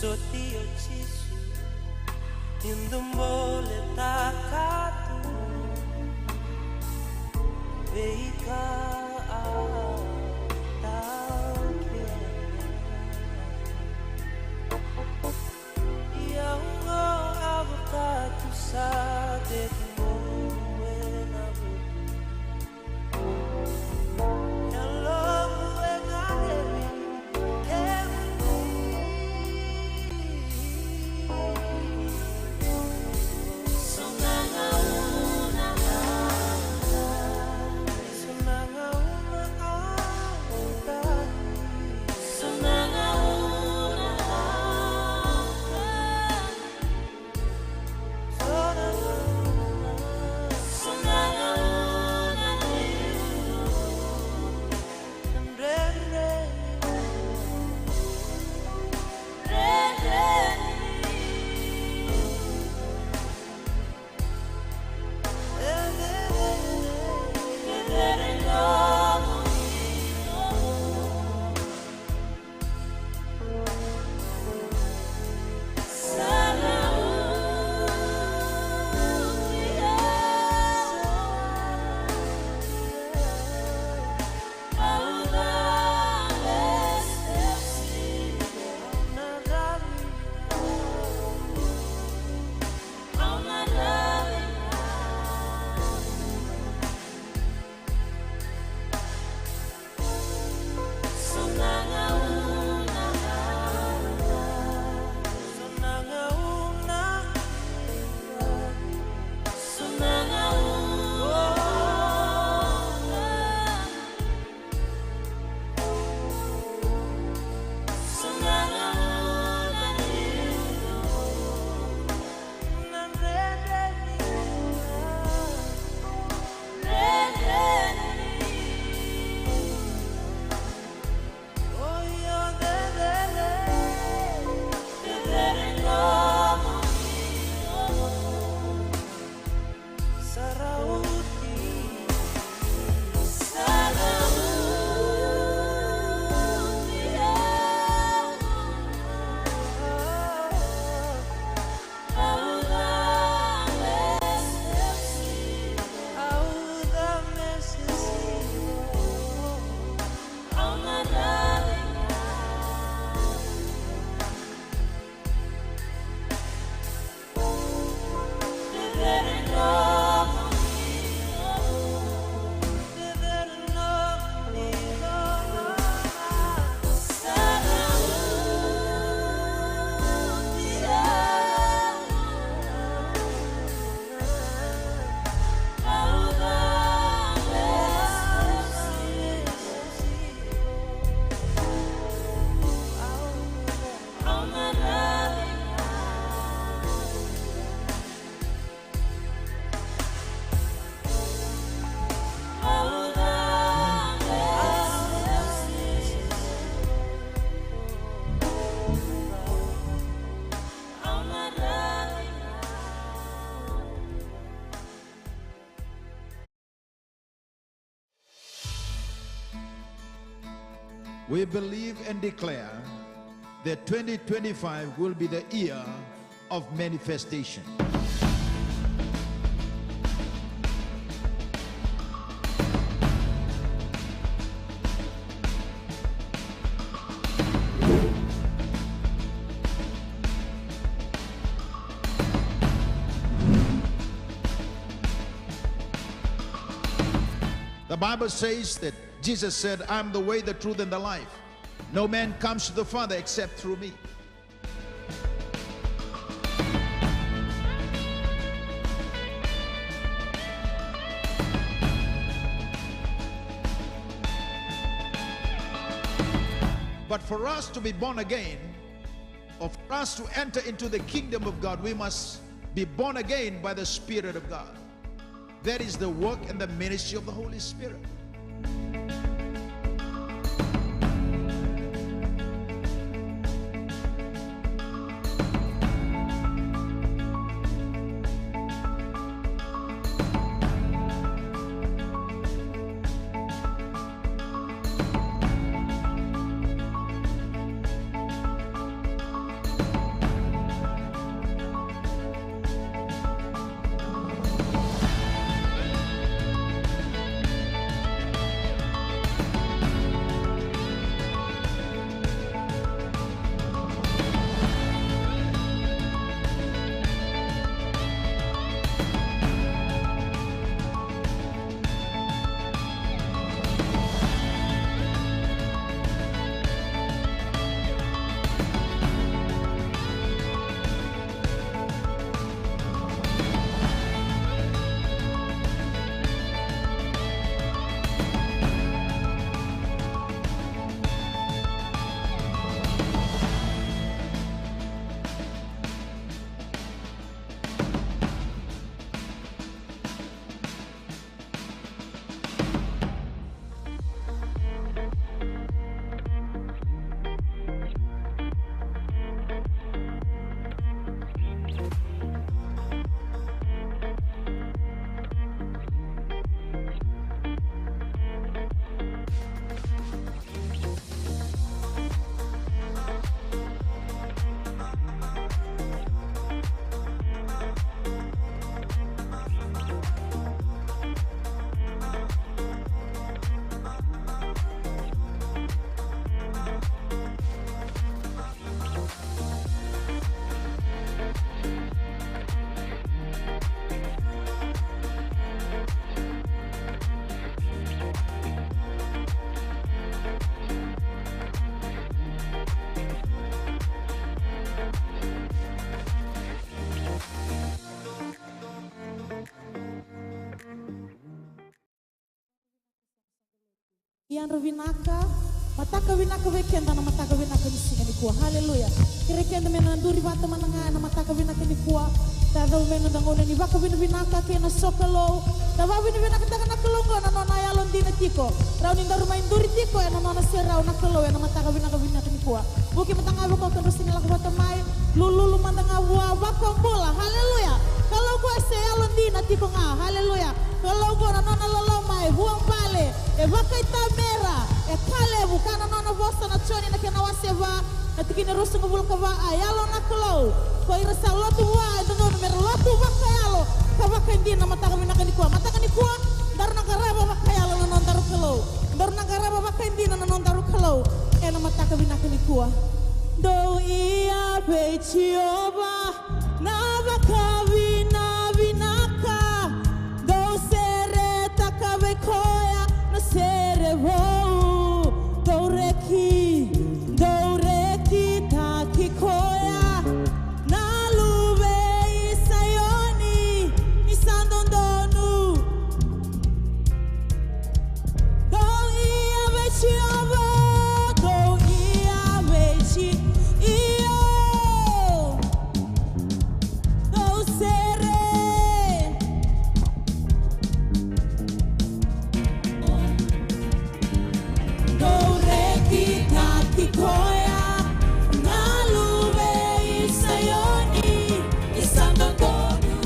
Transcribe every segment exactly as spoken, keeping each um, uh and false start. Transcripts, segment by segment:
Oti o Jisu, ni dou boletaka tu veika au taukena. Ia au qo a vakatu sa dei tu ena vuku. We believe and declare that twenty twenty-five will be the year of manifestation. The Bible says that Jesus said, "I am the way, the truth, and the life. No man comes to the Father except through me." But for us to be born again, or for us to enter into the kingdom of God, we must be born again by the Spirit of God. That is the work and the ministry of the Holy Spirit. Yadra vinaka, mataka vinaka vei keda na mataka vinaka ni siga nikua. Haleluya. Kerei keda me na duri vata mada ga ena mataka vinaka nikua. Tacau mai na noda gauna ni vakavinavinaka kei na sokalou. Da vakavinavinakataka na Kalou oqo na nona yalodina tiko. Rawa ni daru mai duri tiko ena nona serau na Kalou ena mataka vinaka vinaka nikua. Vuki mada ga vei koya kedrau sega ni lako vata mai. Lululu mada ga vua, vakabula. Haleluya. Kalou oqo e se yalodina tiko ga. Haleluya. Kalou oqo na nona loloma e vuabale, e vakaitamera, e ka levu. Kaya na nona vosa na Joni na kena wase va, na tikina e ruasagavulu ka va: A Yalo na Kalou. Ko ira sa lotu vua e dodonu mera lotu vakayalo ka vakaidina. Mataka vinaka nikua, mataka nikua, daru na qarava vakayalo na nodaru Kalou. Daru na qarava vakaidina na nodaru Kalou ena mataka vinaka nikua. Dou ia vei Jiova na vakavinavinaka, dou seretaka vei koya na sere vou. Dou reki, dou rekitaki koya na luve i Saioni, ni sa dodonu. Dou ia vei Jiova, dou ia vei Ji-, io. Dou sere. Dou rekitaki koya na luve i Saioni, ni sa dodonu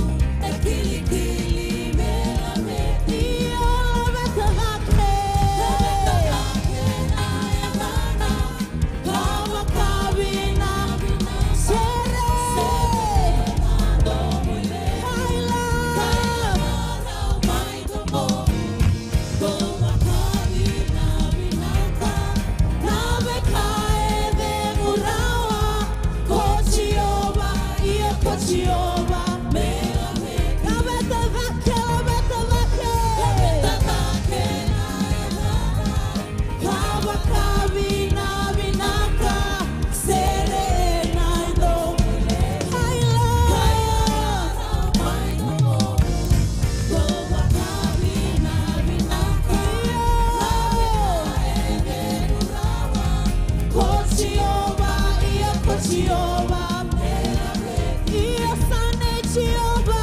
e kilikili me laveti. Io, laveta cake. Laveta cake na yacana ka vakavinavinaka. Sere. Sere na domo i Vei. Kaila. Kaila. Dou vakavinavinaka na veika e cegu rawa. Ko Jiova, io ko Jiova, me laveti. Laveta cake, laveta cake. Laveta cake na yacana ka vakavinavinaka. Sere na domo i Vei. Kaila. Kaila. Ko Jiova, io ko Jiova. Io, sa nei Jiova,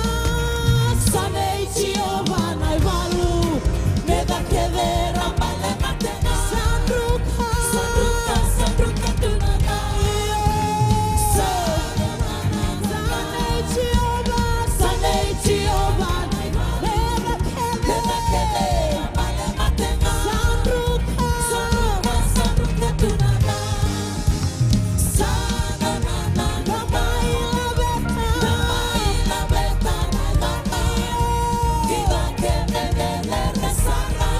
sa nei Jiova na ivalu. Me cakacaka bale mate ga. Sa druka. Sa druka, sa druka tu na ka. Io. Sa Sa nei Jiova, sa nei Jiova na ivalu. Me cakacaka bale mate ga. Sa druka. Sa druka, sa druka tu na ka. Sa na, na, na, na mai laveta. Na mai laveta na ivalu. Kila ke me cecere sara.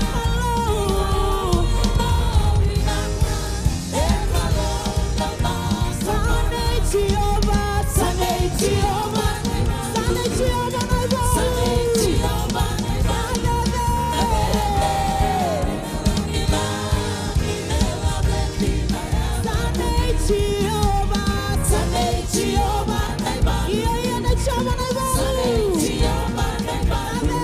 Sa nei Jiova, sa nei Jiova, sa nei Jiova na ivalu. Sa nei Jiova na ivalu. Sa nei Jiova, sa nei Jiova na ivalu. Io, io, nei Jiova na ivalu. Sa nei Jiova na ivalu.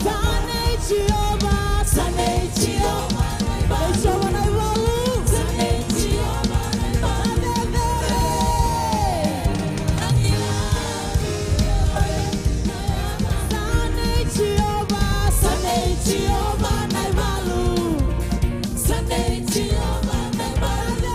Sa nei Jiova, sa nei Jiova, nei Jiova na ivalu. Sa nei Jiova na ivalu. Sa nei Jiova, sa nei Jiova na ivalu. Sa nei Jiova na ivalu.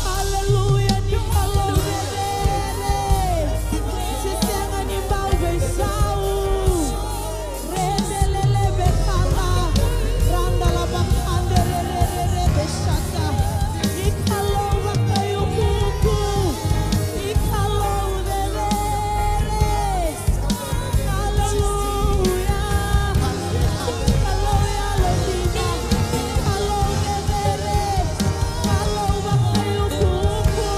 Aleluya, ni Kalou rerere. Se sega ni bau veisau. Redelelebekala, randalabakande rererere besata. Ni Kalou vakaiukuuku, ni Kalou rerere. Aleluya. Kalou yalodina, Kalou rerere, Kalou vakaiukuuku.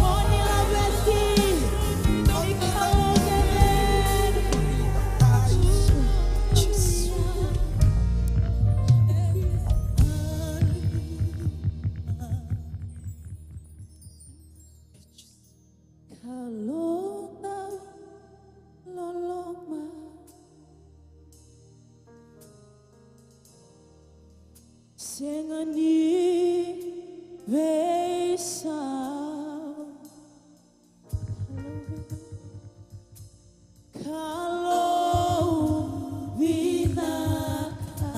Mo ni laveti, ni Kalou rerere. Kalou dau loloma, sega ni veisau. Kalou vinaka.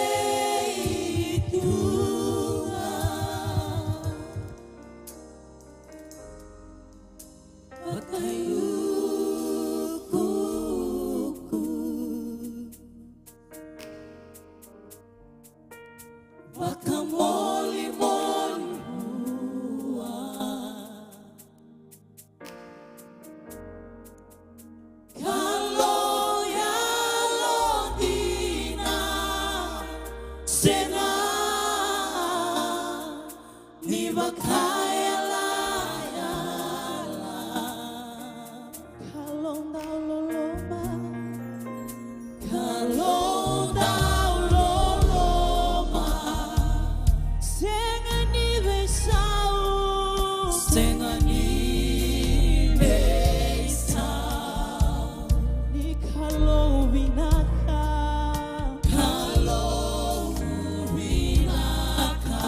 Tudei tu ga. Vakaiukuuku. Vakamolimoli vua. Kalou yalodina, sega ni vakaiyalayala. Kalou dau loloma. Kalou dau loloma. Sega ni veisau. Sega ni veisau. Ni Kalou vinaka. Kalou vinaka.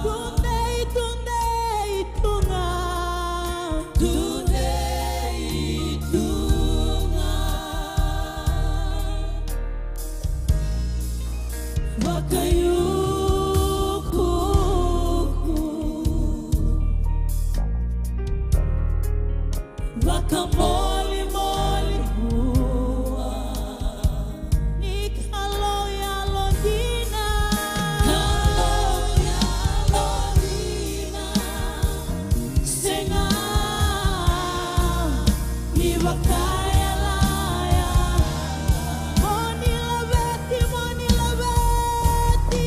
Tudei, tudei tu ga. Tudei tu ga. Vakaiukuuku. Vakamolimoli vua. Ni Kalou yalodina. Kalou yalodina. Sega ni vakayalayala. Mo ni laveti, mo ni laveti.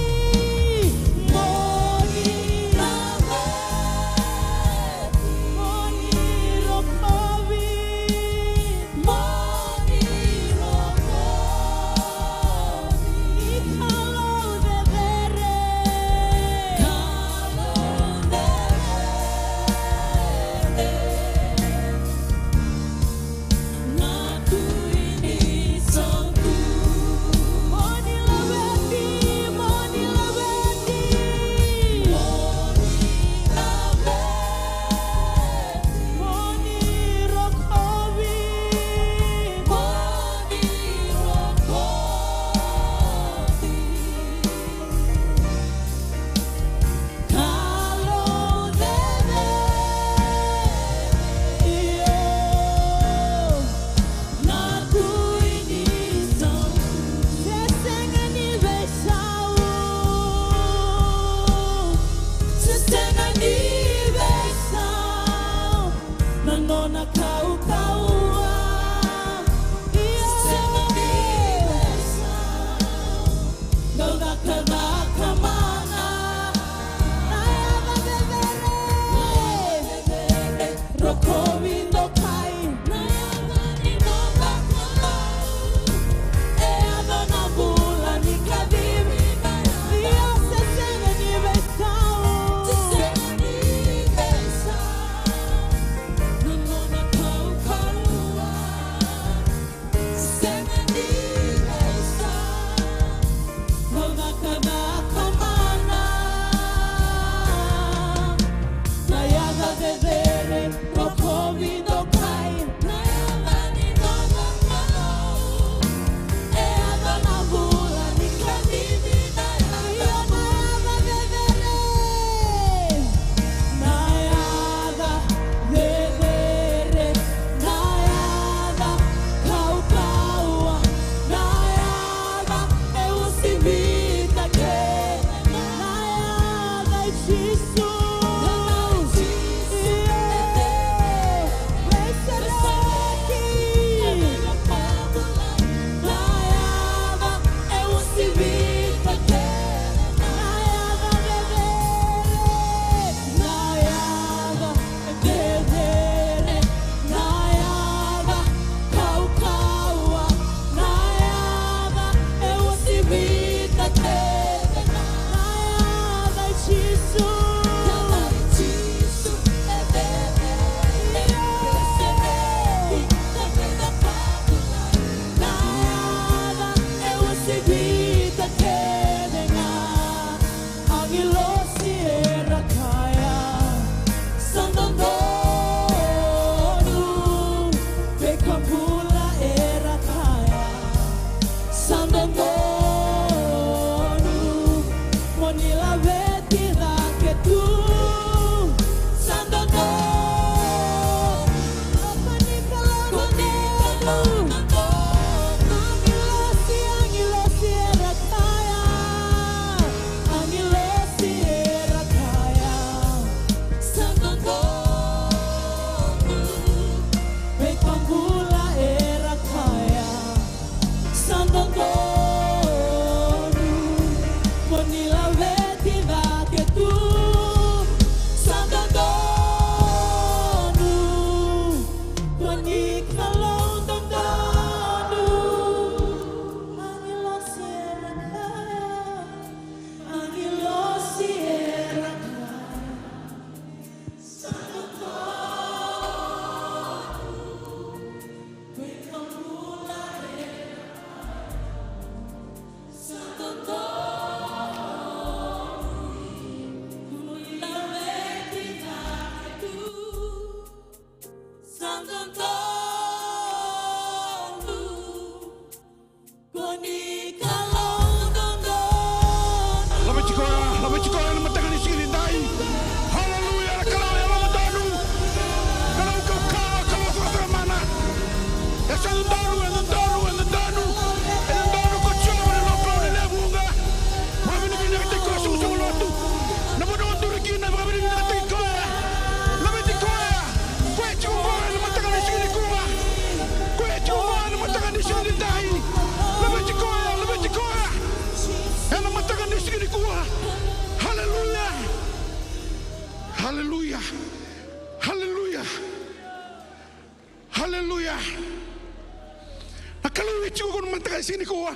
siga nikua.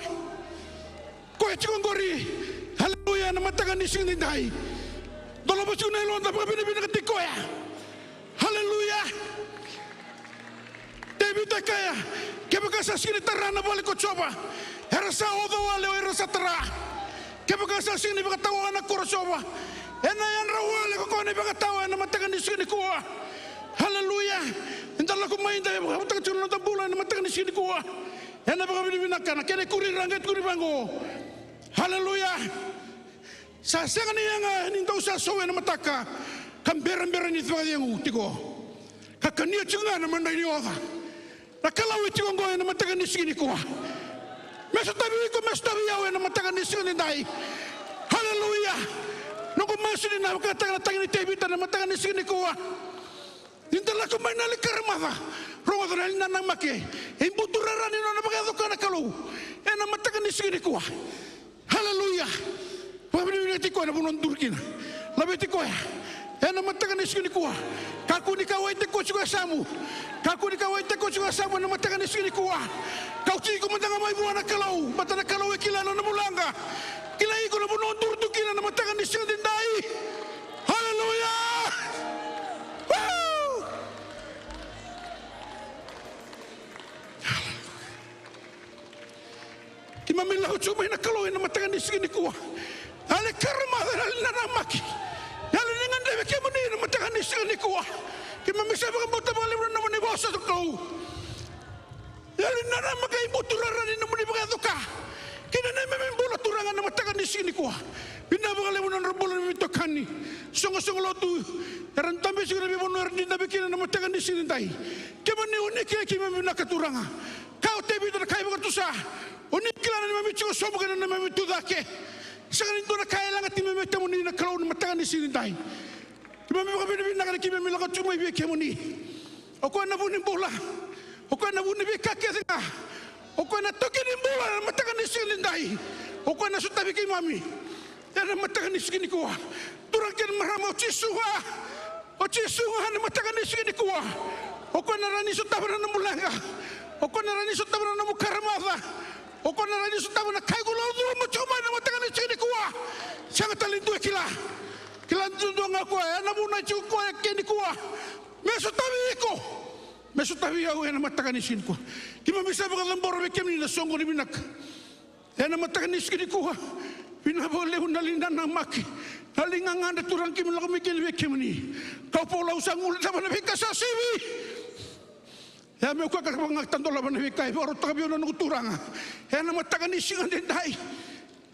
Koya tiko oqori. Haleluya, ena mataka ni siga nidai. Dolava tiko na yaloda, vakavinavinakataki koya. Haleluya. Tevita e kaya, kevaka sa sega ni tara na vale ko Jiova, era sa oca wale o ira sa tara. Kevaka sa sega ni vakatawa na koro o Jiova, ena yadra wale ko koya na ivakatawa ena mataka ni siga nikua. Haleluya. Eda lako mai, da vakavotaka tiko na noda bula ena mataka ni siga nikua. Ena vakavinavinaka, na kena ikuri ra qai tukuni vaqo. Haleluya. Sa sega ni yaga ni dou sa sau ena mataka, ka berabera ni vakacegu tiko, ka kania tiko ga na madrai ni oca. Na Kalou e tiko oqo ena mataka ni siga nikua. Me sotavi iko, me sotavi au ena mataka ni siga nidai. Haleluya. Noqu masu ni na vakataka na tagi ni Tevita ena mataka ni siga nikua. Ni da lako mai na yali karamaca, rogoca na yali nanamaki, e buturara ni nona vakayaco ka na Kalou ena mataka ni siga nikua. Haleluya. Vakavinavinakataki koya na vanua o duri kina. Laveti koya ena mataka ni siga nikua. Kakua ni kauwaitaki koya tiko e yasamu. Kakua ni kauwaitaki koya tiko e yasamu ena mataka ni siga nikua. Kauti iko mada ga mai vua na Kalou, baleta na Kalou e kila na nomu leqa. Kilai iko na vanua o duri tu kina ena mataka ni siga nidai. Haleluya! Woo! Keimami lako tiko mai na Kalou ena mataka ni siga nikua. Yali karamaca, yali nanamaki, yali ni gadrevi kemuni ena mataka ni siga nikua. Keimami sa vakabauta vakalevu na nomuni vosa, Kalou. Yali nanamaki, e buturara ni nomuni vakayaco ka kina neimami bula, Turaga, ena mataka ni siga nikua. Vinaka vakalevu na nodra bula na veitokani, soqosoqo lotu, era dabe tiko ena veivanua era dabe kina ena mataka ni siga nidai. Kemuni o ni kilai keimami vinaka, Turaga. Ka o Tevita na ka e vakatusa, o ni kila na neimami tiko sobu kei na neimami tucake. Sega ni dua na ka e lagati keimami mai vei kemuni na Kalou ena mataka ni siga nidai. Keimami vakavinavinaka ni keimami lako tiko mai vei kemuni. O koya na vu ni bula. O koya na vu ni veika kece ga. O koya na taukei ni bula ena mataka ni siga nidai. O koya na sotavi keimami ena mataka ni siga nikua. Turaga kei na marama, o Jisu ga. O Jisu ga ena mataka ni siga nikua. O koya na rawa ni sotava na nomu leqa. O koya na rawa ni sotava na nomu karamaca. O koya na rawa ni sotava na ka iko lako curuma tiko mai ena mataka ni siga nikua. Sega tale ni dua e kila. Kila duadua ga o koya, ena vuna e tiko o koya eke nikua. Me sotavi iko. Me sotavi au ena mataka ni siga nikua. Keimami sa vakacabora vei kemuni na soqoni vinaka ena mataka ni siga nikua. Vinaka vakalevu na yali nanamaki, na yali gagadre, Turaga, keimami lako mai kina vei kemuni. Kau Paula, au sa guilecava na veika sa sivi. Ia meu kakava ga ka dolava na veika e vakarautaka vei au na noqu Turaga ena mataka ni siga nidai.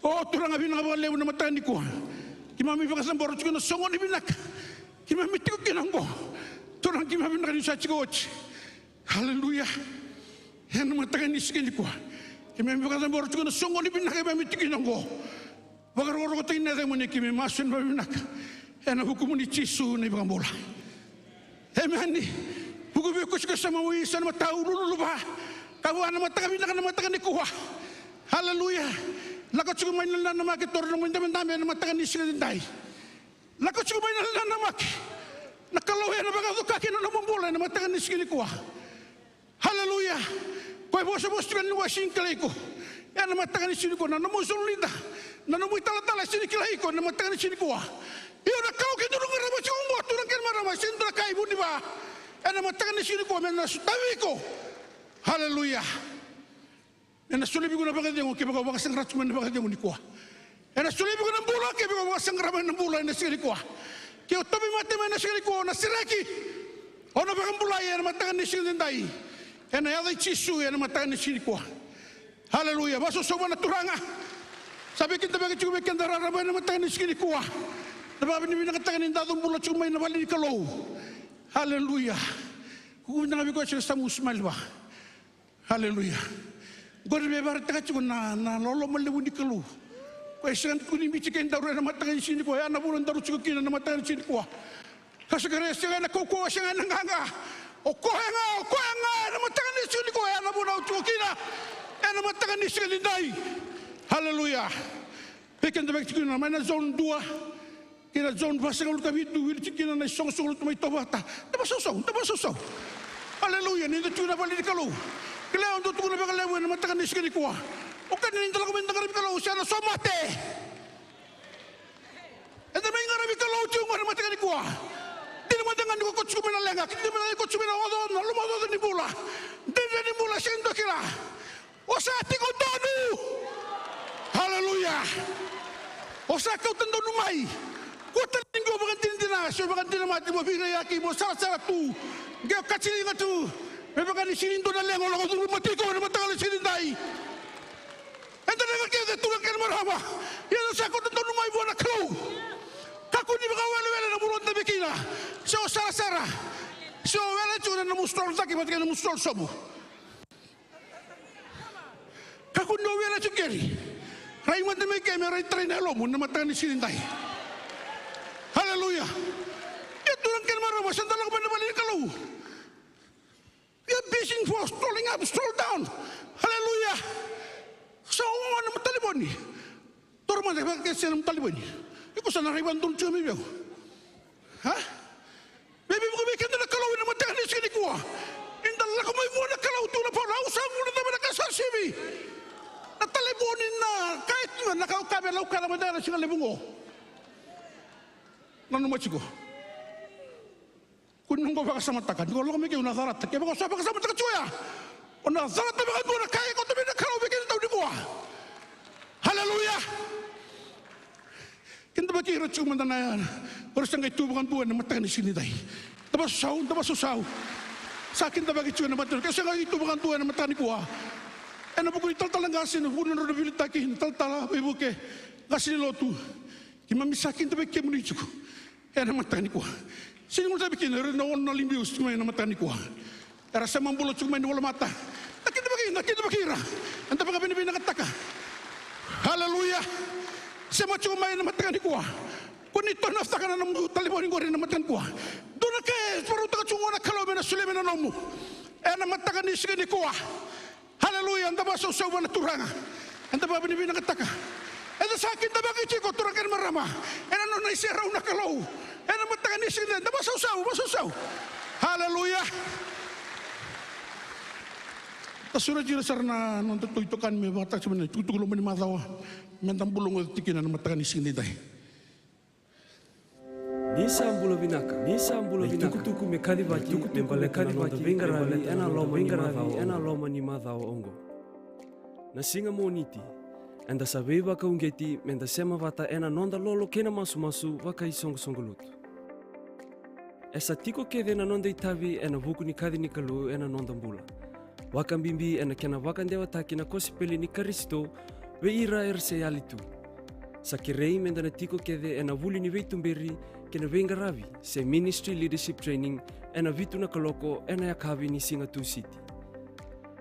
O Turaga, vinaka vakalevu na mataka nikua. Keimami vakacabora tiko na soqoni vinaka. Keimami tiko kina oqo. Turaga, keimami vinaka ni sa tiko oti. Aleluya. Ena mataka ni siga nikua, keimami vakacabora tiko na soqoni vinaka keimami tiko kina oqo. Vakarokorokotaki na yacamuni, keimami masu ena vakavinaka ena vukumuni Jisu na iVakabula. Emeni. Vuku vei koya tiko e sa mai isa na mataka ululuva, ka vua na mataka vinaka na mataka nikua. Aleluya. Lako tiko mai na nanamaki, toro na nomu idabedabe ena mataka ni siga nidai. Lako tiko mai na nanamaki. Na Kalou ena vakayaco ka kina nomu bula ena mataka ni siga nikua. Aleluya. Koya e vosavosa tiko ena wai, sega ni kilai iko ena mataka ni siga nikua. Na nomu zone leader, na nomu italatala, sega ni kilai iko ena mataka ni siga nikua. Io, na Kalou keitou qarava tiko oqo, turaga kei na marama, sega ni dua na ka e vuni vua ena mataka ni siga nikua, me na sotavi iko. Aleluya. Ena solia vei iko na vakacegu kevaka o vakasaqara tiko mai na vakacegu nikua. Ena solia vei iko na bula kevaka o vakasaqara mai na bula ena siga nikua. Ke o tauvimate mai ena siga nikua, o na sereki, o na vakabulai ena mataka ni siga nidai. Ena yaca i Jisu ena mataka ni siga nikua. Aleluya. Vakasausau vua na Turaga. Sa veikidavaki tiko vei keda raraba ena mataka ni siga nikua. Da vakavinavinakataka ni da yaco bula tiko mai na vale ni Kalou. Aleluya. Kukuvida ga vei koya sa musu mai vua. Aleluya. Qori me vakaraitaka tiko na, na loloma levu ni Kalou. Koya e sega ni tukuni bibi tiko kei daru ena mataka ni siga nikua, ya na vuna daru tiko kina na mataka ni siga nikua. Ka sega ni, sega na kaukaua, sega na qaqa. O koya ga, o koya ga ena mataka ni siga nikua, ya na vuna au tiko kina ena mataka ni siga nidai. Aleluya. Veikidavaki tiko kina mai na zone dua kei na zone vasagavulu ka vitu, wili tiko kina na isoqosoqo lotu mai Tovata. Da vakasausau, da vakasausau. Aleluya, ni da tiko na vale ni Kalou. Kilai au dau tukuna vakalevu ena mataka ni siga nikua. O keda ni da lako mai da qaravi Kalou, se na so mate. Eda mai qaravi Kalou tiko qo na mataka nikua. Dina mada ga ni ko tiko mai na leqa, dina mada ga ni ko tiko mai na ocaoca, na lomaocaoca ni bula. Dina ni bula, sega ni dua kila. O sa tiko donu. Haleluya. O sa kauta donu mai. Kua tale ni qo vakadinadina, se vakadinamati, mo veiraiyaki, mo sarasara tu. Qai o kaciliga tu. Me vaka ni sega ni dua na leqa o lako curuma tiko ena mataka ni siga nidai. Eda leqa kece, turaga kei na marama. Ia o sa kauta donu mai vua na Kalou. Kakua ni vakawelewele na vanua o dabe kina. Se o sarasara. Se o wele tu ena nomu stroll cake vata kei na nomu stroll sobu. Kakua ni o wele tu keri. Rai mada mai ke me rai tarai na yalomu ena mataka ni siga nidai. Haleluya. Ia turaga kei na marama, se da lako mai na vale ni Kalou. We are busy for strolling up, stroll down. Haleluya. So, o na nomu talevoni. Toro mada vaka ke se na nomu talevoni. Iko sa na rai vakadodonu tiko mai vei au. Ha? Me veivuke vei keda na Kalou ena mataka ni siga nikua. Eda lako mai vua na Kalou tu na pauna, au sa vuna cava na ka sa sivi. Na talevoni, na ka e tu, na ka au kaya vei Lauka na mataka ni siga levu oqo. Nanuma tiko. Kua ni noqu vakasamataka, ni ko lako mai ke o na calata. Kevaka o sa vakasamataka tiko ya, o na calata vakadua na ka e kauta mai na Kalou vei keda tau nikua. Haleluya. Keda vaki ira tiko mada na, o ira sa qai tu vakadua ena mataka ni siga nidai. Da vakasausau, da vakasausau. Sa kidavaki tiko ena mataka, ke sa qai tu vakadua ena mataka nikua. Ena vuku ni talatala qase, ena vuku ni nodra veiliutaki na talatala veivuke, qase ni lotu. Keimami sa kidavaki kemuni tiko. Ena mataka nikua. Sega ni guilecavi kina, era na ono na libius tiko mai ena mataka nikua. Era sema bula tiko mai ni volamata. Da kidavaki, da kidavaki ira. Eda vakavinavinakataka. Haleluya. Sema tiko mai ena mataka nikua. Kua ni tonavitaka na nomu talevoni qori ena mataka nikua. Dua na ka e vakarautaka tiko qo na Kalou me na solia mai na nomu. Ena mataka ni siga nikua. Haleluya, eda vakasausau vua na Turaga. Eda vakavinavinakataka. Eda sa kidavaki tiko turaga kei na marama. Ena nona iserau na Kalou. Ena mataka ni siga, eda vakasausau, vakasausau. Haleluya. Da sureti ira sara na noda itokani me vakataki mai na itukutuku loma ni macawa. Meda bula oqo tiko kina ena mataka ni siga nidai. Ni sa bula vinaka, ni sa bula vinaka. Na itukutuku me kacivaki, na itukutuku me baleta na noda veiqaravi ena loma ni macawa oqo. Na siga Moniti, eda sa veivakauqeti meda sema vata ena noda lolo kei na masumasu vakaisoqosoqo lotu. E sa tiko kece na noda itavi ena vuku ni kaci ni Kalou ena noda bula. Vakabibi ena kena vakadewataki na kosipeli ni Karisito vei ira era se yali tu. Sa kerei meda na tiko kece ena vuli ni veituberi kei na veiqaravi se ministry leadership training ena vitu na kaloko ena yakavi ni siga Tusiti.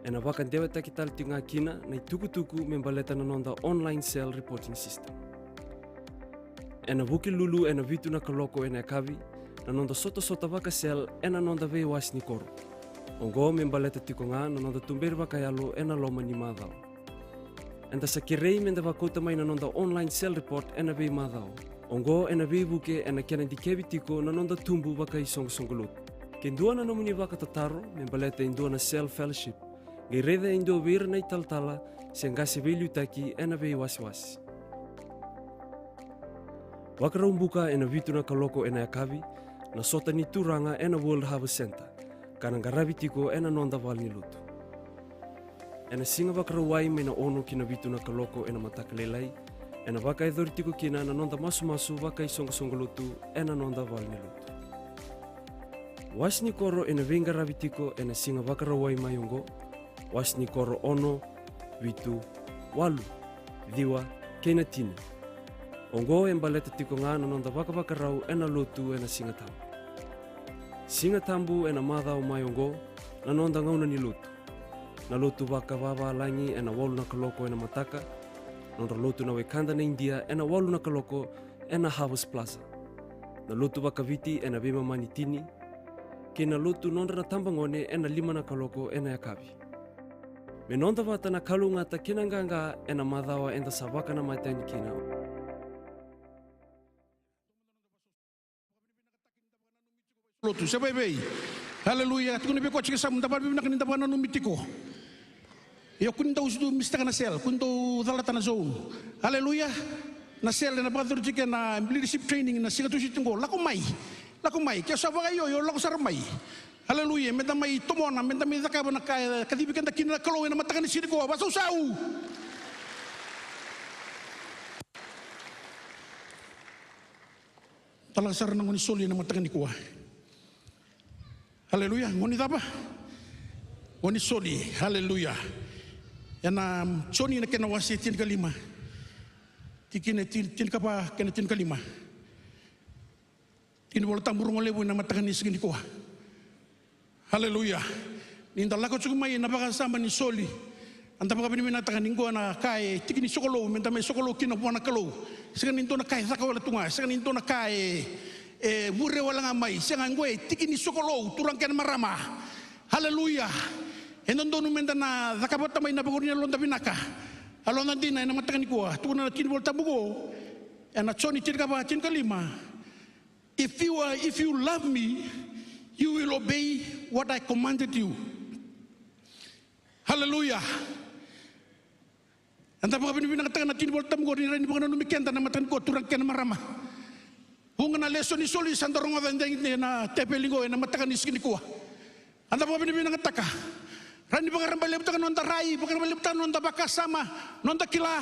Ena vakadewataki tale tiko ga kina na itukutuku me baleta na noda online cell reporting system. Ena Vukelulu ena vitu na kaloko ena yakavi, na noda sotasota vaka-cell ena noda veiwase ni koro. Oqo me baleta tiko ga na noda tuberi vakayalo ena loma ni macawa. Eda sa kerei meda vakauta mai na noda online cell report ena veimacawa. Oqo ena veivuke ena kena dikevi tiko na noda tubu vakaisoqosoqo lotu. Ke dua na nomuni vakatataro me baleta e dua na cell fellowship, qai raica e dua vei ira na italatala se qase veiliutaki ena veiwasewase. Vakarau buka ena vitu na kaloko ena yakavi na sota ni Turaga ena World Harvest Centre, ka na qaravi tiko ena noda valenilotu. Ena siga Vakarauwai mai na ono ki na vitu na kaloko ena mataka lailai, ena vakayacori tiko kina na noda masumasu vakaisoqosoqo lotu ena noda valenilotu. Wase ni koro ena veiqaravi tiko ena siga Vakarauwai mai oqo, wase ni koro ono, vitu, walu, ciwa, kei na tini. Oqo e baleta tiko ga na noda vakavakarau ena lotu ena Siga Tabu. Siga Tabu ena macawa mai oqo, na noda gauna ni lotu. Na lotu vakavavalagi ena walu na kaloko ena mataka, nodra lotu na wekada na Idia ena walu na kaloko ena Harvest Plaza. Na lotu vakaviti ena veimama ni tini, kei na lotu nodra na tabagone ena lima na kaloko ena yakavi. Me noda vata na kalougata kei na qaqa ena macawa eda sa vakanamata yani kina. Lotu, se vaivei. Haleluya. Tukuna vei koya tiko yasamu, da vakavinavinaka ni da vakananumi tiko. Io, kua ni dau misitaka na cell, kua ni dau calata na Zoom. Aleluya. Na cell ena vakayacori tiko ena leadership training na siga Tusiti qo. Lako mai. Lako mai. Ke sa vakaio, io, lako sara mai. Aleluya. Meda mai tomona, meda mai cakava na ka e kacivi keda kina na Kalou ena mataka ni siga nikua. Vakasausau. Talaka sara na gone ni soli ena mataka nikua. Aleluya. Gone ni cava? Gone ni soli. Aleluya. Ena Joni na kena wase tinikalima. Tikina e tini, tinikava kei na tinikalima. Tiki ni Volatabu rogo levu ena mataka ni siga nikua. Aleluya. Ni da lako tiko mai ena vakasama ni soli, eda vakavinavinakataka ni qo na ka e tiki ni sokalou, meda mai sokalou kina vua na Kalou. Sega ni dua na ka e caka wale tu ga, sega ni dua na ka e, e vure wale ga mai. Sega, qo e tiki ni sokalou, turaga kei na marama. Aleluya. E dodonu meda na caka vata mai na vakavure ni yaloda vinaka. Yaloda dina ena mataka nikua. Tukuna na tiki ni Volatabu qo ena Joni tinikava, tinikalima. If you are, if you love me, you will obey what I commanded you. Hallelujah. Eda vakavinavinakataka na tiki ni Volatabu qori ni rawa ni vakananumi keda na mataka nikua, turaga kei na marama. Vuqa na lesoni soli sa da rogoca ena teveli qo ena mataka ni siga nikua. Eda vakavinavinakataka. Rawa ni vakarabailevutaka na noda rai, vakarabailevutaka na noda vakasama, noda kila.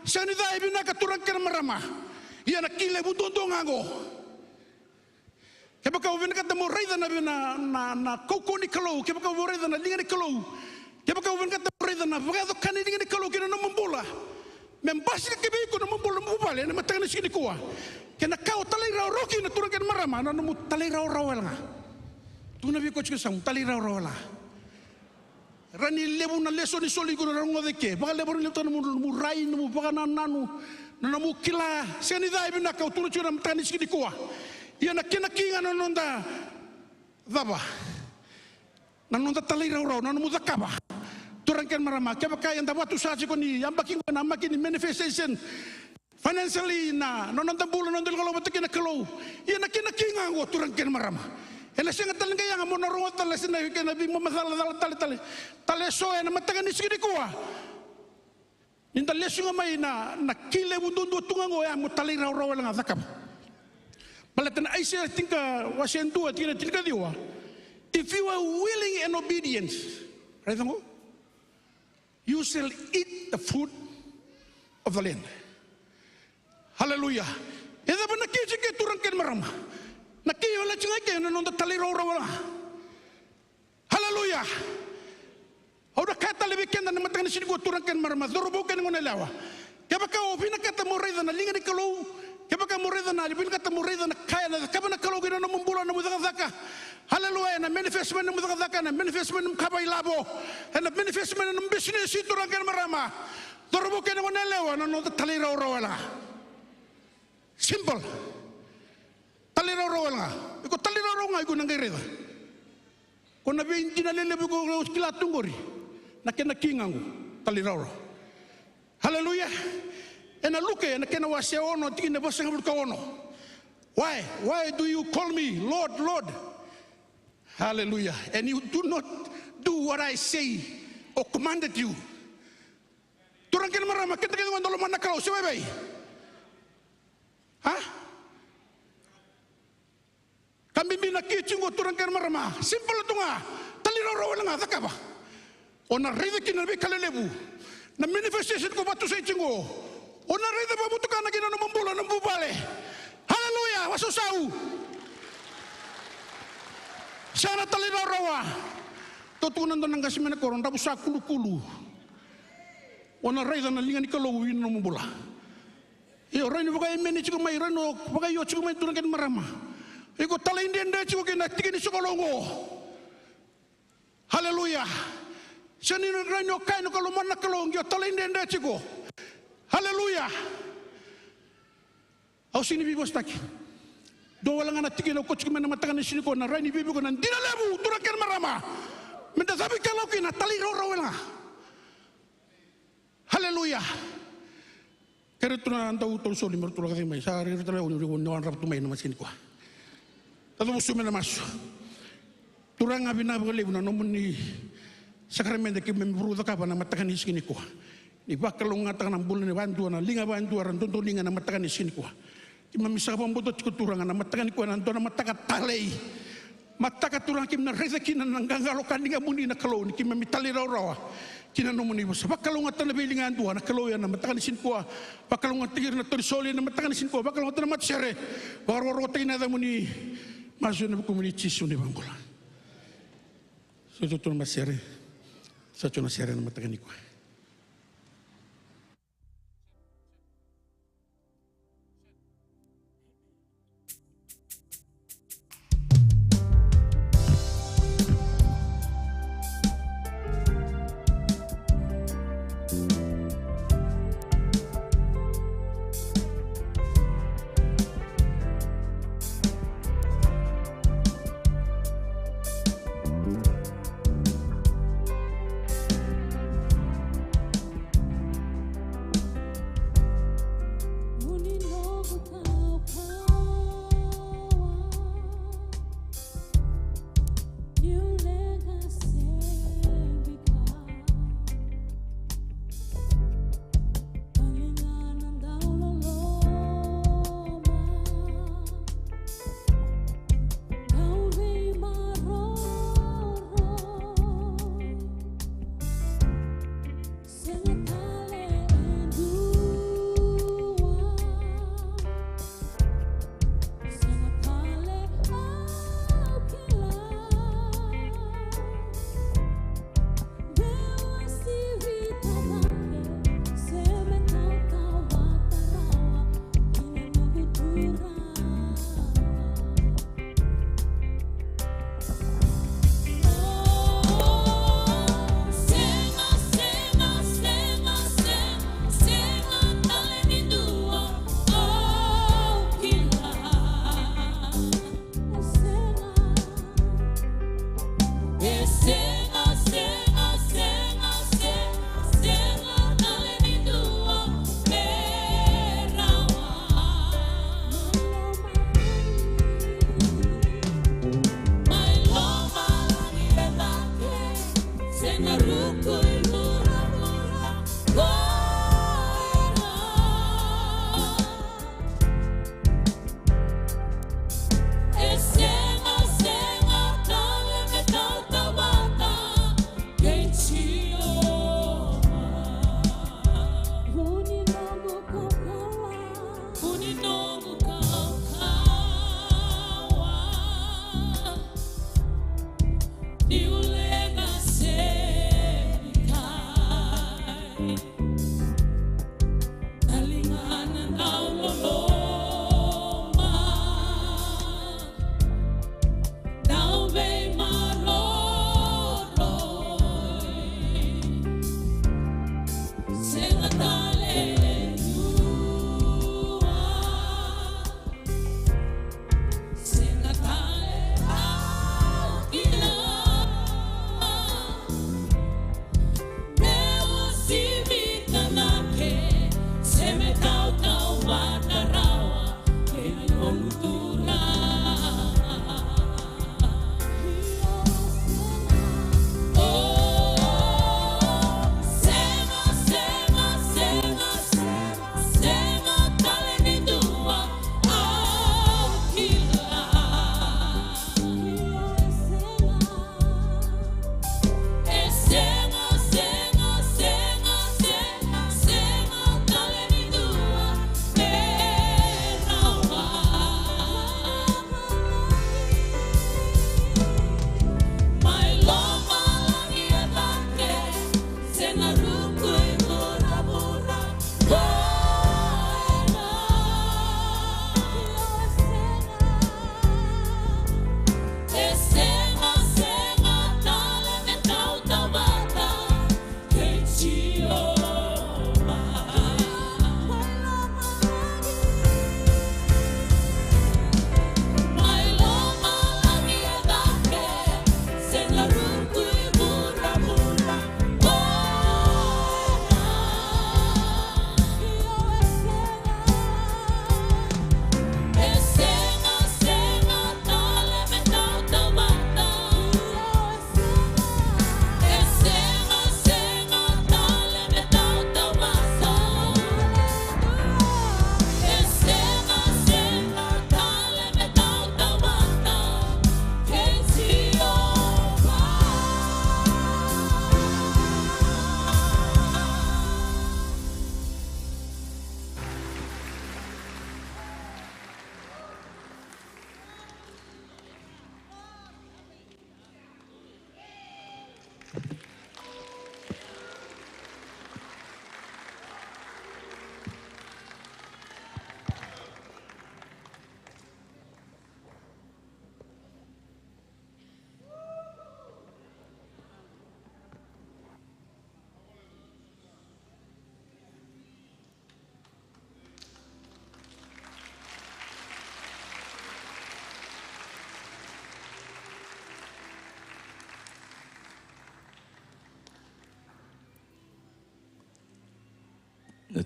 Sega ni ca e vinaka, turaga kei na marama. Ia na ki levu duadua ga qo. Kevaka o vinakata mo raica na, na, na, na kaukauwa ni Kalou, kevaka o raica na liga ni Kalou, kevaka o vinakata mo raica na vakayaco ka ni liga ni Kalou ki na nomu bula, me basika ki vei iko, nomu bula, nomu vale, ena mataka ni siga nikua. Kei na ka o talairawarawa kina, turaga kei na marama, na nomu talairawarawa wale ga. Tukuna vei iko tiko, sa nomu talairawarawa wale ga. Rawa ni levu na lesoni soli iko na rogoca eke. Vakalevu, rawa ni levu tale na nomu, nomu rai, nomu vakanananu, na nomu kila. Sega ni ca e vinaka, au tukuna tiko ena mataka ni siga nikua. Ia na kena ki ga na noda cava? Na noda talairawarawa, na nomu cakava. Turaga kei na marama, kevaka eda vakatusa tiko ni yabaki qo na yabaki ni manifestation. Financially, na, na noda bula, na noda ilawalawa vata kei na Kalou. Ia na kena ki ga qo, turaga kei na marama. Ena sega tale ni qai yaga mo na rogoca tale, se na kena veimama cala, cala tale, tale. Tale eso ena mataka ni siga nikua. Ni da lesu ga mai na, na ki levu duadua tu ga qo, ya mo talairawarawa wale ga, cakava. Baleta na Aisea tinika, wase dua, tikina tinikaciwa. If you are willing and obedient, raica qo. You shall eat the fruit of the land. Hallelujah. E cava na ki tiko eke, turaga kei na marama? Na ki e wale tiko ga eke na noda talairawarawa. Hallelujah. Au na kaya tale vei keda ena mataka ni siga nikua, turaga kei na marama, cauravou kei na goneyalewa. Kevaka o vinakata mo raica na liga ni Kalou, kevaka mo raica na, vinakata mo raica na ka ena cakava na Kalou ki na nomu bula, nomu cakacaka. Hallelujah, ena manifest mai na nomu cakacaka, ena manifest mai na nomu kava ilavo, ena manifest mai na nomu bisinisi, turaga kei na marama. Cauravou kei na goneyalewa, na noda talairawarawa wale ga. Simple. Talairawarawa wale ga. Iko talairawarawa ga, iko na qai raica. Ko na veidina lelevu iko kila tu qori. Na kena ki ga qo. Talairawarawa. Hallelujah. Ena Luke, ena kena wase ono, tikina vasagavulu ka ono. Why? Why do you call me Lord, Lord? Hallelujah. And you do not do what I say or commanded you. Turaga kei na marama, keda kece qo da lomana na Kalou, se vaivai. A? Ka bibi na ki tiko qo, turaga kei na marama. Simple tu ga. Talairawarawa wale ga, cakava. O na raica kina na veika lelevu. Na manifestation ko vakatusai tiko qo. O na raica vakavutukana ki na nomu bula, nomu vale. Hallelujah, vakasausau. Sa na talairawarawa. Tou tukuna dua na qase mai na koro, dravusa kulukulu. O na raica na liga ni Kalou ina nomu bula. Io, rawa ni vakaemeni tiko mai, rawa ni vakaio tiko mai, turaga kei na marama. Iko talaidredre tiko kei na tiki ni sokalou qo. Haleluya. Sega ni rawa ni o kaya ni ko lomana na Kalou, qai o talaidredre tiko. Haleluya. Au sega ni veivosataki. Dua wale ga na tikina au kauta tiko mai na mataka ni siga nikua, na rawa ni veivuke na dina levu, turaga kei na marama. Meda cavuikalawa kina, talairawarawa wale ga. Haleluya. Kere tu na dau tolsoli me ratou lako cake mai. Sa rairai tale au ni rawa ni wadrava tu mai na mataka ni siga nikua. Taca vusu me na masu. Turaga, vinaka vakalevu na nomuni Sakaramede keimami vakarusa cakava na mataka ni siga nikua. Ni vakalougatataka na bula ni vakadua, na liga vakadua era dodoliga na mataka ni siga nikua. Keimami sa vakabauta tiko Turaga na mataka nikua na dua na mataka talei. Mataka Turaga keimami na raica kina na qaqalo ka ligamuni na Kalou ni keimami talairawarawa ki na nomuni vosa. Vakalougatataka na veiliga yadua na Kalou ya na mataka ni siga nikua. Vakalougatataki ira na torisoli na mataka ni siga nikua. Vakalougatataka na matasere. Vakarokorokotaki na yacamuni. Masu ena vukumuni Jisu na iVakabula. Sa tu na matasere. Sa tu na sere na mataka nikua.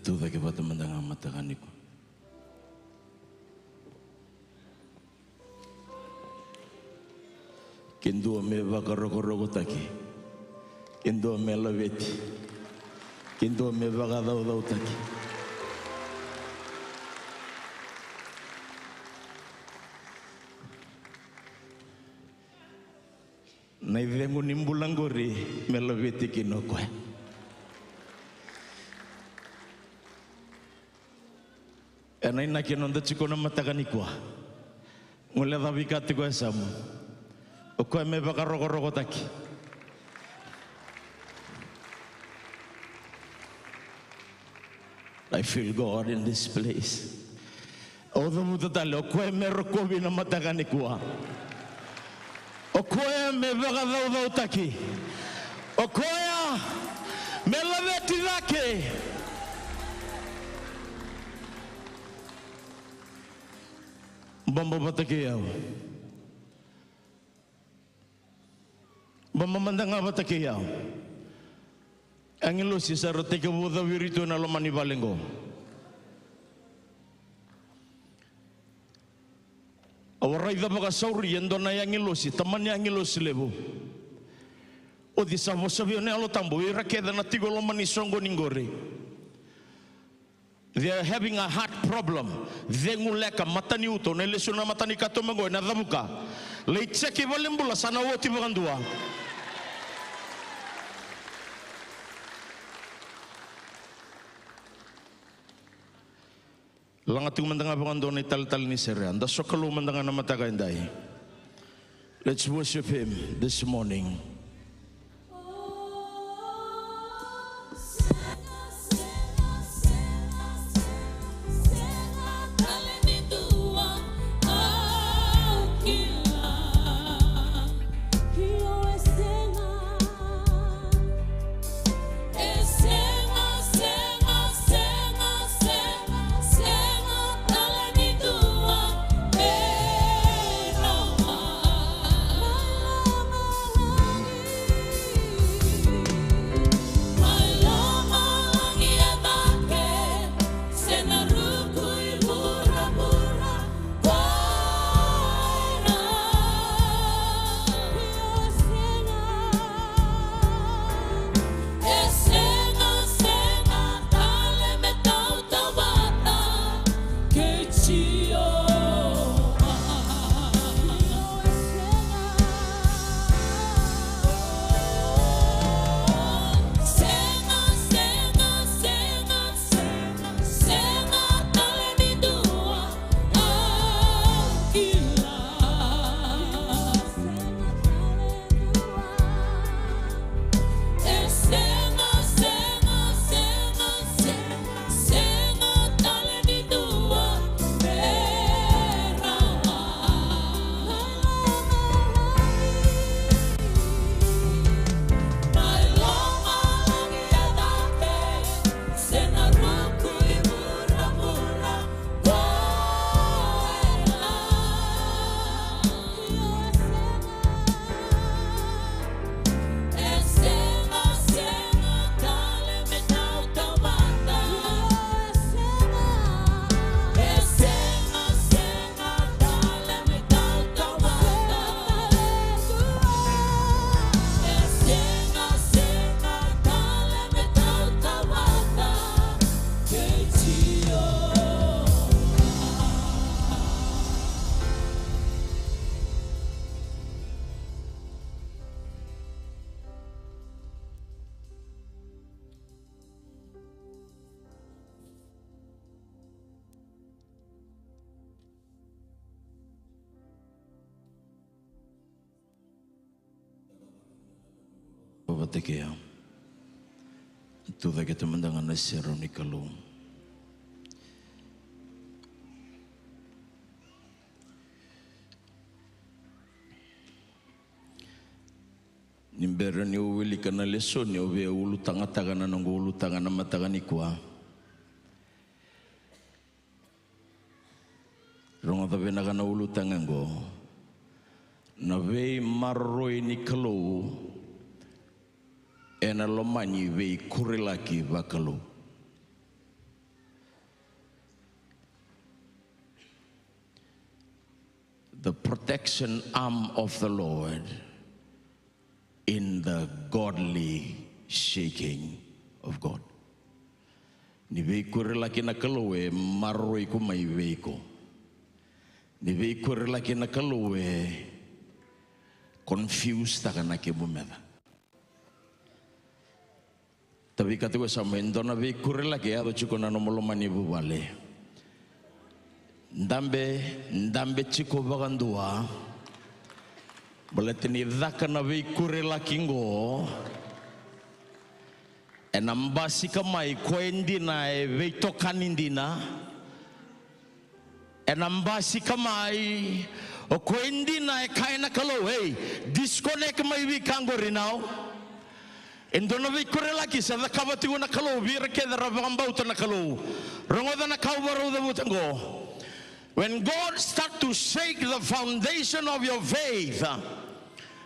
Tucake vata mada ga mataka nikua. Ke dua me vakarokorokotaki, ke dua me laveti, ke dua me vakacaucautaki. Na icegu ni bula qori me laveti kina o koya. Ena inaki e noda tiko na mataka nikua. Gole cavi ka tiko e yasamu. O koya me vakarokorokotaki. I feel God in this place. Au cavuta tale, o koya me rokovi na mataka nikua. O koya me vakacaucautaki. O koya me laveti cake. Baba vata kei au. Baba mada ga vata kei au. Agilosi sa ra tekivu caviri tu ena loma ni vale qo. Au a raica vakasauri e dua na agilosi, tamani agilosi levu. Oti sa vosa vei au na Yalo Tabu, ira kece na tiko e loma ni soqo ni qori. They are having a heart problem. Cegu leka, mataniuto, na lesu na matanikatuba qo ena cavuka. Lai ceki valenibula, sa na oti vakadua. Laga tiko mada ga vakadua na italetale ni sere. Da sokalou mada ga na mataka edai. Let's worship him this morning. Vata kei au. Tucake tu mada ga na serau ni Kalou. Ni bera niu wilika na lesoni au via ulutagataka na noqu ulutaga na mataka nikua. Rogoca vinaka na ulutaga oqo. Na veimaroroi ni Kalou ena loma ni veikurilaki vakalou. The protection arm of the Lord in the godly shaking of God. Ni veikurelaki na Kalou e maroroi iko mai vei iko. Ni veikurelaki na Kalou e confuse taka na kemu meca. Tavi ka tiko e yasamu, e dua na veikurelaki e yaco tiko na nomu loma ni vuvale. Dabe, dabe tiko vakadua. Baleta ni caka na veikurelaki qo, ena basika mai koya dina e veitokani dina. Ena basika mai o koya dina e kaya na Kalou, ei, disconnect mai vei ka qori now. E dua na veikurelaki sa cakava tiko na Kalou vei ira kece ra vakabauta na Kalou. Rogoca na ka au vakarau cavuta qo. When God start to shake the foundation of your faith,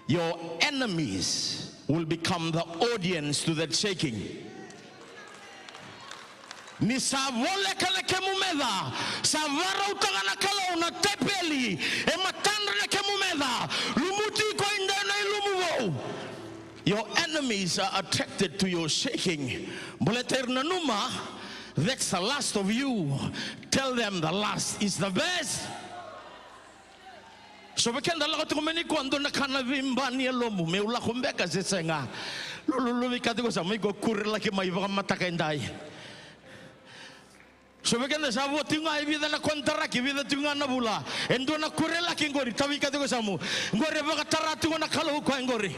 your enemies will become the audience to that shaking. Ni sa voleka na kemu meca, sa varautaka na Kalou na tepeli e matadra na kemu meca, lumuti iko i dua na ilumu vou. Your enemies are attracted to your shaking. Baleta era nanuma, that's the last of you. Tell them the last is the best. So vei keda lako tiko mai nikua, dua na ka na veiba ni yalomu, meu lako beka se sega. Lululu vei ka tiko e yasamu, iko kurelaki mai vakamataka edai. So vei keda sa vo tiko ga e vica na konitaraki, vica tiko ga na vula. E dua na kurelaki qori, tavi ka tiko e yasamu. Qori e vakatara tiko na Kalou koya qori.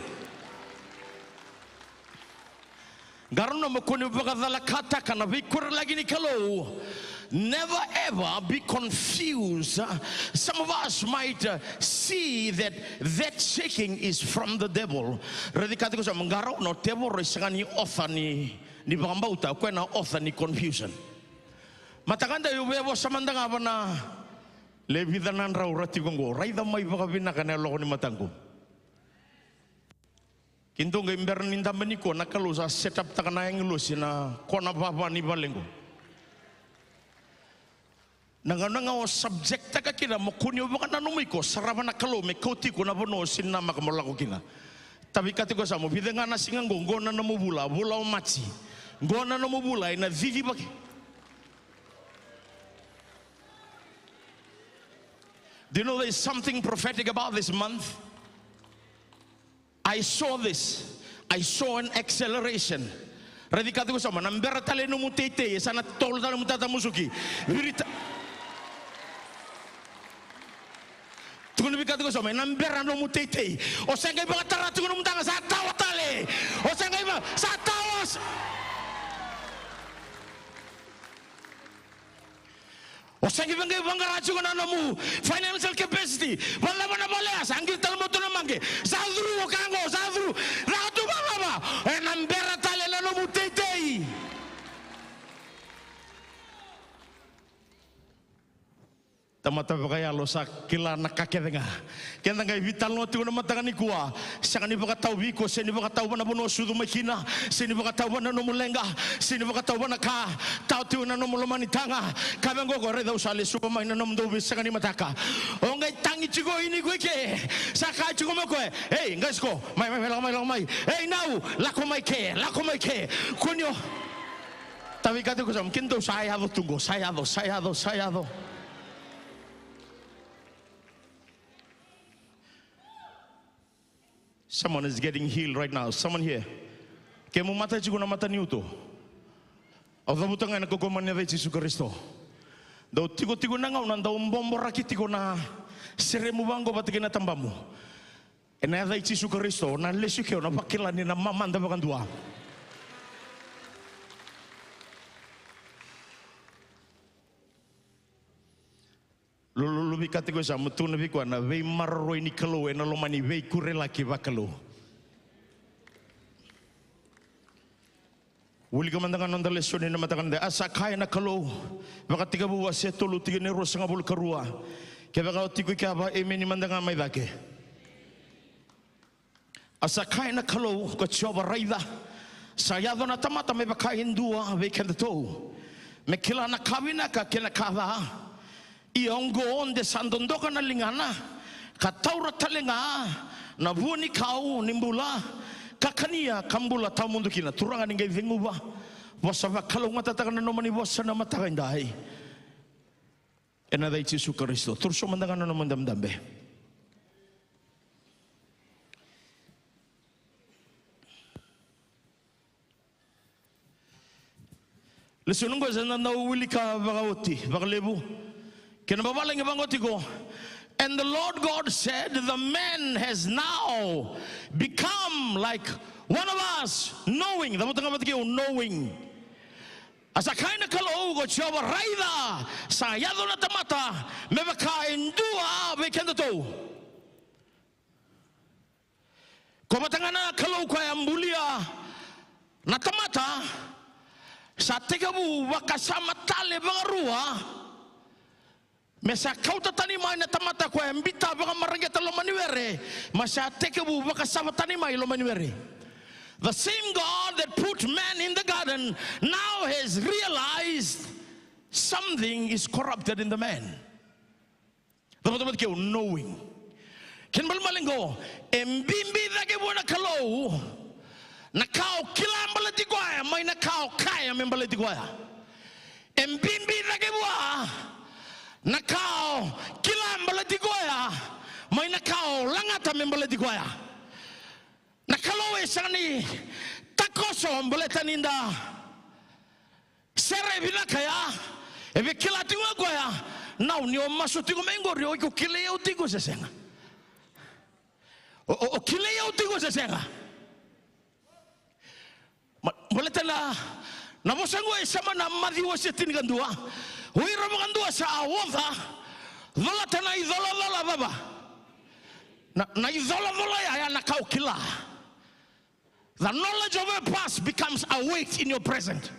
Qarauna mo kua ni vakacalakataka na veikurelaki ni Kalou. Never ever be confused. Some of us might uh, see that that shaking is from the devil. Raici ka tiko e yasamu, qarauna o tevoro e sega ni author ni, ni vakabauta, o koya na author ni confusion. Mataka dai au via vosa mada ga vua na le vica na drau ra tiko qo, raica mai vakavinaka na yaloka ni mataqu. Keitou qai bera ni dabe nikua, na Kalou sa set up taka na agilosi ena kona vava ni vale qo. Na gauna ga o subject taka kina mo kua ni o vakananuma iko, sarava na Kalou me kauti iko na vanua o sega ni namaka mo lako kina. Tavi ka tiko e yasamu, vica ga na siga qo, qo na nomu vula, vula o Maji. Qo na nomu vula ena cicivaki. Do you know there is something prophetic about this month? I saw this. I saw an acceleration. Raici ka tiko e yasamu, na bera tale nomu teitei, e sa na tolo tale nomu tatamusuki. Virita. Tukuna vei ka tiko e yasamu, na bera nomu teitei. O sa qai vakatara tiko nomu taga, sa tawa tale. O sa qai va, sa tawa. O sa qai vaqara tiko na nomu financial capacity. Vacava na vale ya, sa qiri tale mo tu na maqe. Sa curu o ka qo, sa curu. Caka tu vacava. Ena bera tale na nomu teitei. Tamata vakayalo sa kila na ka kece ga. Keda qai veitalanoa tiko na mataka nikua. Sega ni vakatau vei iko, sega ni vakatau vua na vanua o sucu mai kina, sega ni vakatau vua na nomu leqa, sega ni vakatau vua na ka, tau tiko na nomu loma ni taga. Ka vaqo, ko raica au sa lesuva mai na nomudou veisega ni mataka. O qai tagi tiko ini ko i ke. Sa kaya tiko mai o koya, ei, qai siko, mai, mai, mai, lako mai, lako mai. Ei, nau, lako mai ke, lako mai ke. Kunio. Tavi ka tiko e yasamu, keitou sa yaco tu qo, sa yaco, sa yaco, sa yaco. Someone is getting healed right now. Someone here. Kemu mata tiko na mata ni uto. Au cavuta ga ena kaukaua ni yaca i Jisu Karisito. Dau tikotiko na gauna dau boboraki tiko na seremu vaqo vata kei na tabamu. Ena yaca i Jisu Karisito, na lesu ke o na vakila ni na mamada vakadua. Lululu vei ka tiko e yasamu, tukuna vei koya na veimaroroi ni Kalou ena loma ni veikurelaki vakalou. Wilika mada ga na noda lesoni na mataka nikua. A sa kaya na Kalou, Vakatekivu wase tolu tikina e ruasagavulu ka rua. Kevaka o tiko i ke, a va emeni mada ga mai cake. A sa kaya na Kalou ko Jiova, raica, sa yaco na tamata me vaka e dua vei kedatou, me kila na ka vinaka kei na ka ca. Ia oqo de sa dodoka na ligana, ka taura tale ga na vua ni kau ni bula, ka kania ka bula tawamudu kina. Turaga, ni qai ceguva, vosa vakalougatataka na nomuni vosa na mataka edai. Ena yaca i Jisu Karisito, toro sobu mada ga na nomu idabedabe. Lesoni qo sa na dau wilika vakaoti, vakalevu. Kena vavalagi vaqo tiko. And the Lord God said, "The man has now become like one of us, knowing." Cavuta ga vata kei au, knowing. A sa kaya na Kalou ko Jiova, raica, sa yaco na tamata me vaka e dua vei kedatou. Ko vata ga na Kalou koya a bulia na tamata, sa tekivu vakasama tale vakarua me sa kauta tani mai na tamata koya e biuta vakamareqeta loma ni were, me sa tekivu vakasama tani mai loma ni were. The same God that put man in the garden now has realized something is corrupted in the man. Cavuta vata kei au, knowing. Kena ibalebale qo, e bibi cake vua na Kalou na ka o kila baleti koya mai na ka o kaya me baleti koya. E bibi cake vua na ka o kila baleti koya mai na ka o lagata me baleti koya. Na Kalou e sega ni takoso baleta ni da sere vinaka ya. E via kila tiko ga o koya, nau, ni o masu tiko mai qori, o iko kilai au tiko se sega? O, o, o kilai au tiko se sega? Ma, baleta na, na vosa qo e sema na Maciu wase tinikadua. O ira vakadua sa oca, colata na icolacola cava? Na, na icolacola ya, ya na ka o kila. The knowledge of your past becomes a weight in your present.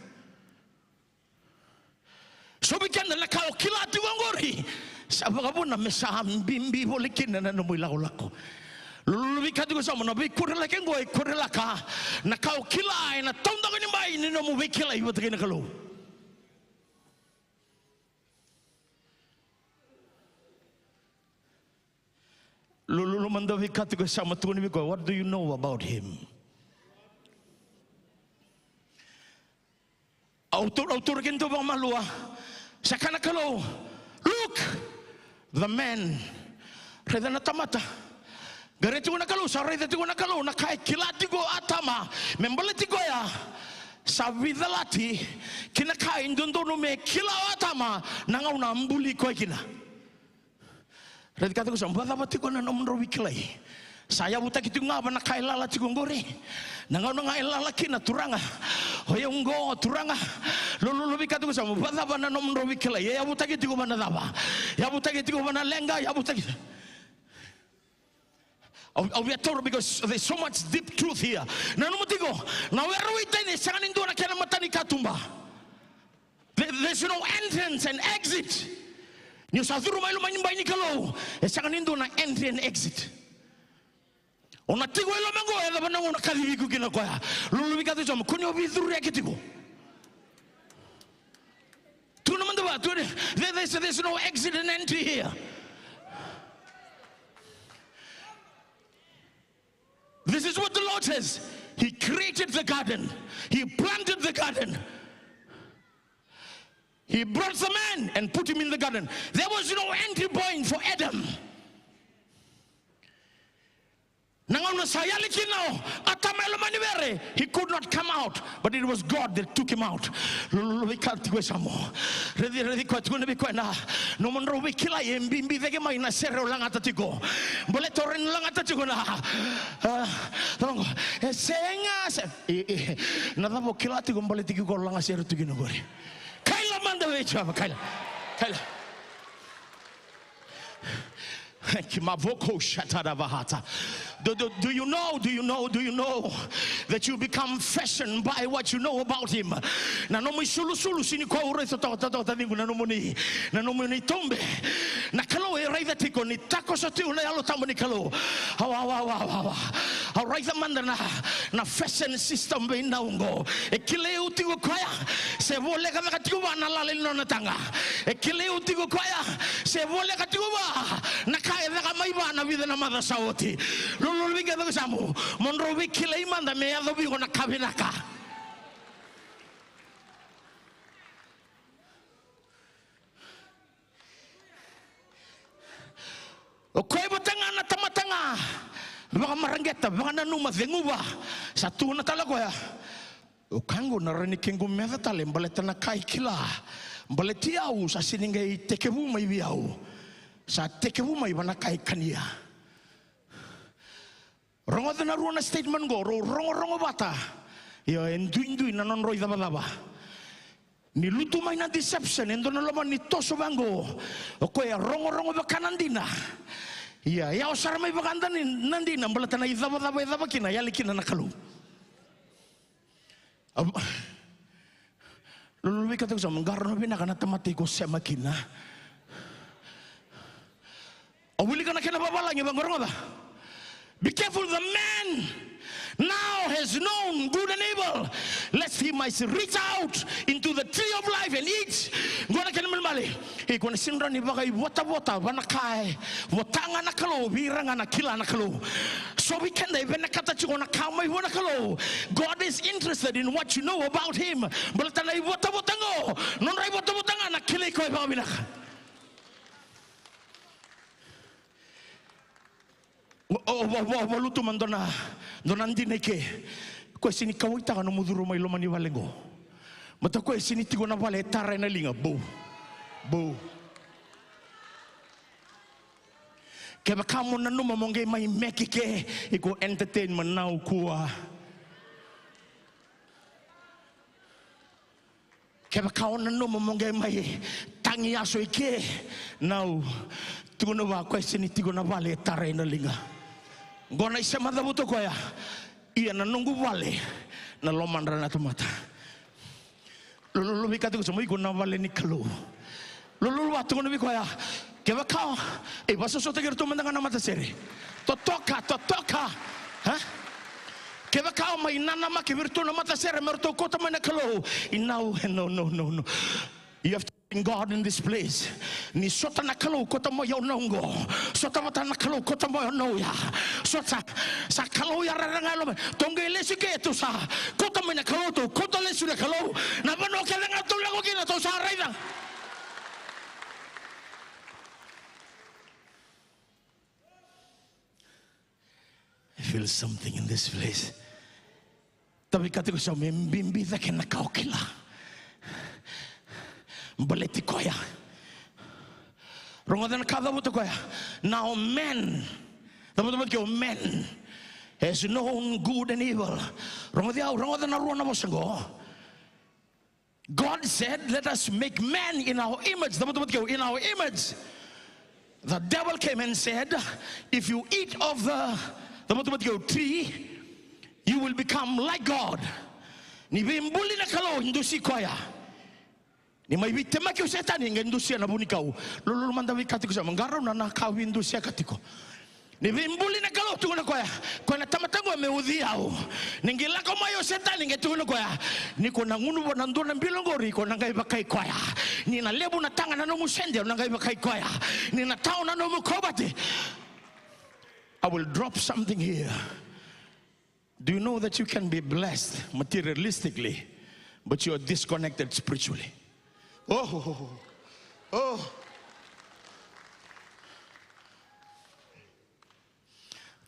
So vei keda na ka o kila tiko qori, sa vakavuna me sa bibi voli kina na nomu ilakolako. Lululu vei ka tiko, sa mo na veikurelaka qo e kurelaka na ka o kila ena taudaku ni bai ni nomu veikilai vata kei na Kalou. Lululu mada vei ka tiko, sa mo tukuna vei koya, what do you know about him? Au tu, au tu kina tu vakamalua. Sa kaya na Kalou, look, the man. Raica na tamata. Qai raica tiko na Kalou, sa raica tiko na Kalou na ka e kila tiko o Atama me baleti koya. Sa veicalati ki na ka e dodonu me kila o Atama na gauna a buli koya kina. Raica ka tiko, sa vakacava tiko na nomudrau veikilai? Sa yavutaki tiko ga va na ka e lala tiko qori? Na gauna ga e lala kina, Turaga, o yau qo, Turaga. Lululu vei ka tiko, sa vakacava na nomudrau veikilai? E yavutaki tiko va na cava? Yavutaki tiko va na leqa, yavutaki. Au, au via taura because there's so much deep truth here. Nanuma tiko, na were o Iteni e sega ni dua na kena matanikatuba. There, there's no entrance and exit. Ni o sa curu mai loma ni bai ni Kalou, e sega ni dua na entry and exit. O na tiko e loma qo, e cava na gauna kacivi iko kina o koya? Lululu vei ka tiko, sa mo kua ni o veicuruyaki tiko. Tukuna mada vua, tukuna, there, there's, there's no exit and entry here. This is what the Lord says. He created the garden. He planted the garden. He brought the man and put him in the garden. There was no entry point for Adam. Na gauna sa yali kina o Atama e loma ni were, he could not come out, but it was God that took him out. Lululu vei ka tiko e sa mo. Raici, raici koya, tukuna vei koya na nomudrau veikilai e bibi cake mai na sere o lagata tiko. Baleta o rai ni lagata tiko na, ah, e sega se, e, e, na cava o kila tiko baleti koya o lagasere tu kina qori? Kaila mada vei Jiova, kaila. Kaila. Kimavoko shatara vahata. Do, do, do you know, do you know, do you know that you become fashioned by what you know about him? Na nomu isulusulu, sega ni koya au raica toka, toka, toka, taciqu, na nomuni, na nomuni taube. Na Kalou e raica tiko ni takoso tiko na Yalo Tabu ni Kalou. Awa, awa, awa, awa, awa. Au raica mada na, na fashion system vei na uqo. E kilai au tiko o koya se voleka caka tiko vua na lala ni nona taga? E kilai au tiko o koya se voleka tiko vua na ka e caka mai vua na na macawa sa oti. Lululu vei koya, tiko yasamu. Mo drau veikilai mada me yaco vei iko na ka vinaka. O koya vata ga na tamata ga, vakamareqeta, vakananuma, ceguva. Sa tukuna tale o koya, o ka qo na rawa ni kequ meca tale, baleta na ka e kila, baleti au, sa sega ni qai tekivu mai vei au. Sa tekivu mai vua na ka e kania. Rogoca na rua na statement qo, rau rogorogo vata. Ia, e duidui na nodrau icavacava. Ni lutu mai na deception, e dua na loma ni toso vaqo. O koya rogorogo vaka na dina. Ia, e yawa sara mai vaka na dina, baleta na icavacava e cava kina, e yali kina na Kalou. Am-, lululu vei koya, tiko yasamu, qarauna vinaka na tamata iko sema kina. Au wilika na kena vavalagi vaqo, rogoca. Be careful, the man now has known good and evil, lest he might reach out into the tree of life and eat. Qo na kena malimali. Iko na sega ni rawa ni vakaivotavota vua na ka e vota ga na Kalou vei ira ga na kila na Kalou. So vei keda e vinakata tiko na ka mai vua na Kalou, God is interested in what you know about him. Baleta na ivotavota qo, nodra ivotavota ga na kilai koya vakavinaka. O, o, o, o, o valuta mai dua na, dua na dina i ke. Koya sega ni kauwaitaka nomu curu mai loma ni vale qo. Baleta koya sega ni tiko na vale e tara ena liga. Bou. Bou. Kevaka mo nanuma mo qai mai meke ke, iko entertainment nau kua. Kevaka o nanuma mo qai mai tagi yaso i ke, nau, tukuna vua koya sega ni tiko na vale e tara ena liga. Qo na isema cavuta o koya, ia na noqu vale na lomadra na tamata. Lululu vei koya, tiko yasamu, iko na vale ni Kalou. Lululu vua, tukuna vei koya, kevaka o, ei, vakasosomitaki iratou mada ga na matasere. Totoka, totoka. Ha? Kevaka o mai nanamaki vei iratou na matasere me ratou kauta mai na Kalou. Inau, no, no, no, no. You have to bring God in this place. Ni sota na Kalou, kauta mai au na oqo. Sota vata na Kalou, kauta mai au na oya. Sota, sa Kalou ya rara ga e loma. Tou qai lesu ke tou sa kauta mai na Kalou, tou kauta lesu na Kalou. Na vanua kece ga tou lako kina tou sa raica. I feel something in this place. Tavi ka tiko yasamu, e bibi cake na ka o kila. Baleti koya. Rogoca na ka cavuta o koya. Now man. Cavuta vata kei au, man has known good and evil. Rogoci au, rogoca na rua na vosa qo. God said, "Let us make man in our image." Cavuta vata kei au, in our image. The devil came and said, "If you eat of the," cavuta vata kei au, "tree, you will become like God." Ni veibuli na Kalou, dusi koya. Ni mai veitemaki o Setani, qai dusia na vunikau. Lululu mada vei koya tiko yasamu, qarauna na ka o veidusia ka tiko. Ni veibuli na Kalou, tukuna o koya, koya na tamata qo me uci au. Ni qai lako mai o Setani, qai tukuna o koya, ni ko na gunu vua na dua na bilo qori, ko na qai vakai koya. Ni na levu na taga na nomu sede, o na qai vakai koya. Ni na tao na nomu kovate. I will drop something here. Do you know that you can be blessed materialistically, but you are disconnected spiritually? Oh, oh, oh, oh.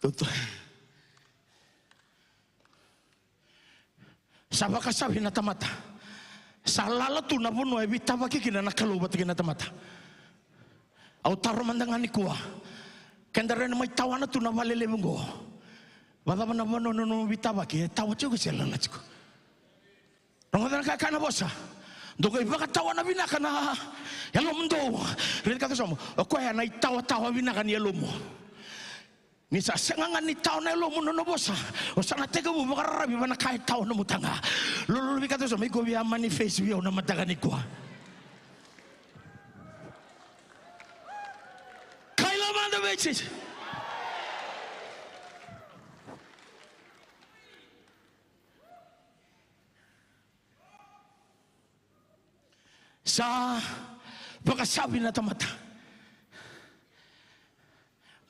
Toto. Sa vakasavi na tamata. Sa lala tu na vanua e veitavaki kina na Kalou vata kei na tamata. Au taro mada ga nikua. Keda rawa ni mai tawana tu na vale levu qo. Vakacava na vanua na nomu veitavaki, e tawa tiko se lala tiko? Rogoca na ka e kaya na vosa. Dou qai vakatawana vinaka na yalomudou. Raica ka tiko yasamu. O koya na itawatawa vinaka ni yalomu. Ni sa sega ga ni tawa na yalomu na nona vosa, o sa na tekivu vakararavi vua na ka e tawa nomu taga. Lululu vei koya tiko yasamu, iko via manifest vei au na mataka nikua. Kaila mada vei Jisu. Sa vakasavi na tamata.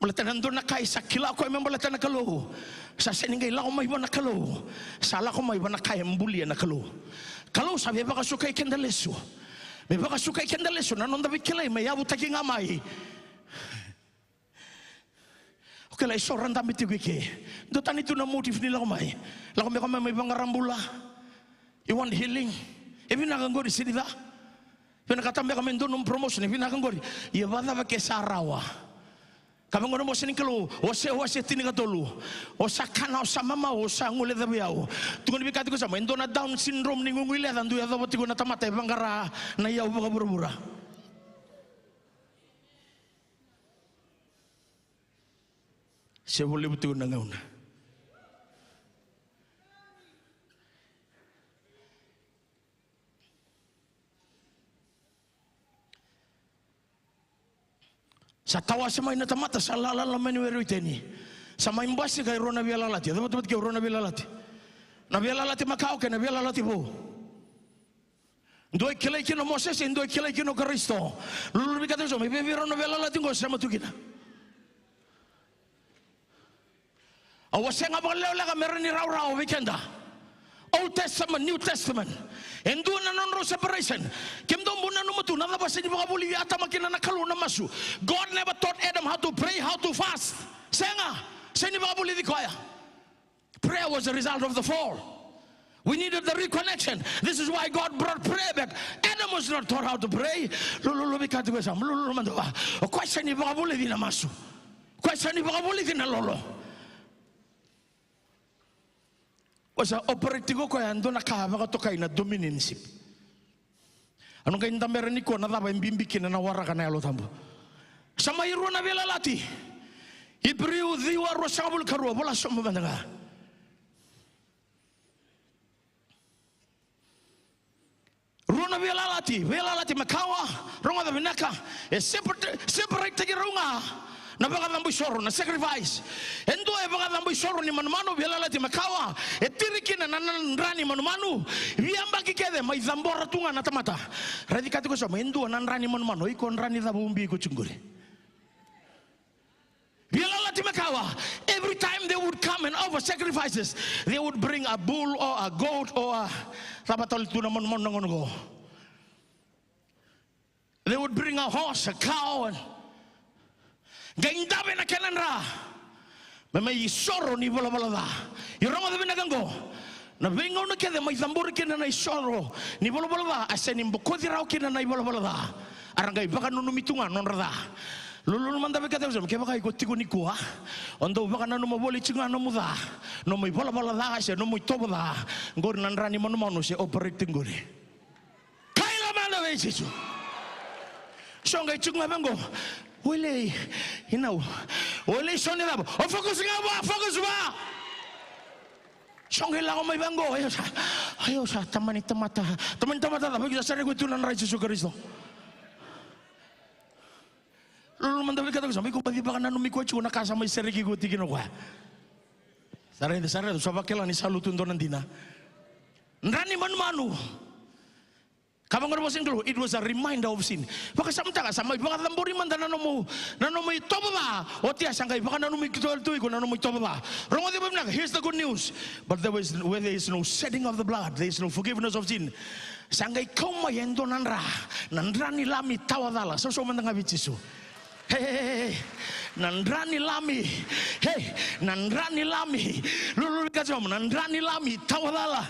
Baleta na dua na ka e sa kila o koya me baleta na Kalou, sa sega ni qai lako mai vua na Kalou, sa lako mai vua na ka e bulia na Kalou. Kalou sa via vakasukai keda lesu. Me vakasukai keda lesu na noda veikilai me yavutaki ga mai. O kila, e so ra dabe tiko i ke. Duatani tu na motive ni lako mai. Lako beka mai me vaqara bula. You want healing? E vinaka qori, se ni ca? Vinakata beka me dua nomu promotion, e vinaka qori. Ia vakacava ke sa rawa? Ka vaqo na vosa ni Kalou, Osea wase tinikatolu. O sa kana, o sa mamau, o sa guilecavi au. Tukuni vei ka tiko sa mai, e dua na Down syndrome ni guguileca, dua e yacova tiko na tamata e vaqara na iyau vakavuravura. Se vo levu tiko na gauna. Sa tawase mai na tamata, sa lalala mai na were o Iteni. Sa mai basika e rua na veiyalayalati. Cavatavata ke rua na veiyalayalati. Na veiyalayalati makawa kei na veiyalayalati vou. Dua e kilai kina o Mosese, dua e kilai kina o Karisito. Lululu vei ka tiko sa mai, vei, vei rau na veiyalayalati qo sema tu kina. Au a sega vakalekaleka me rawa ni rawarawa vei keda. Old Testament, New Testament. E dua na nodrau separation. Kemudou bau nanuma tu na cava sega ni vakavulici Atama kina na Kalou na masu. God never taught Adam how to pray, how to fast. Sega, sega ni vakavulici koya. Prayer was a result of the fall. We needed the reconnection. This is why God brought prayer back. Adam was not taught how to pray. Lululu vei ka tiko sa, lululu mada vua. O koya sega ni vakavulici na masu. O koya sega ni vakavulici na lolo. O sa operate tiko o koya e dua na ka vakatokai na dominionship. Au na qai dabera nikua na cava e bibi kina na waraka na Yalo Tabu. Sa mai rua na veiyalayalati. Iperiu ciwa, ruasagavulu ka rua, vola sobu mada ga. Rua na veiyalayalati, veiyalayalati makawa, rogoca vinaka, e separate, separate-taki rau ga na vakacabo isoro, na sacrifice. E dua e vakacabo isoro ni manumanu, veiyalayalati makawa, e tiri kina na, na dra ni manumanu, veiyabaki kece mai cabora tu ga na tamata. Raici ka tiko sa mai, e dua na dra ni manumanu, iko dra ni cava ubi iko tiko qori. Veiyalayalati makawa, every time they would come and offer sacrifices, they would bring a bull or a goat or a, cava tale tu na manumanu na gauna qo. They would bring a horse, a cow, and qai dave na kena dra me mai isoro ni valavala ca. Io, rogoca vinaka qo. Na veigauna kece mai cabori kina na isoro ni valavala ca, a sega ni bokoci rawa kina na ivalavala ca. A ra qai vakananumi tu ga nodra ca. Lululu mada vei ka tiko sa mai, kevaka iko tiko nikua, o dau vakananuma voli tiko ga nomu ca, nomu ivalavala ca se nomu itovo ca, qori na dra ni manumanu se operate qori. Kaila mada vei Jisu. So qai tiko ga vaqo. Wele, inau. Wele, so ni cava? O focus ga vua, focus vua. So qai lako mai vaqo. Io sa, io sa, tamani tamata. Tamani tamata cava? Iko sa sereki tu na dra i Jisu Karisito. Lolo mada vei ka tiko sa mai, iko baci vakananumi koya tiko na ka sa mai sereki iko tiko kina o koya. Sa raica, sa raica, sa vakila ni sa lutu dua na dina. Dra ni manumanu. Ka vaqo na vosa ni Kalou, it was a reminder of sin. Vakasamataka, sa mai vakacabori mada na nomu, na nomu itovo ca, oti ya sa qai vakananumi kece tu iko na nomu itovo ca. Rogoci vakavinaka, here's the good news. But there is, where there is no shedding of the blood, there is no forgiveness of sin. Sa qai kau mai e dua na dra, na dra ni lami tawa cala. Sausau mada ga vei Jisu. Hey, hey, hey, hey. Na dra ni lami. Hey, na dra ni lami. Lululu vei ka tiko sa mai, na dra ni lami tawa cala.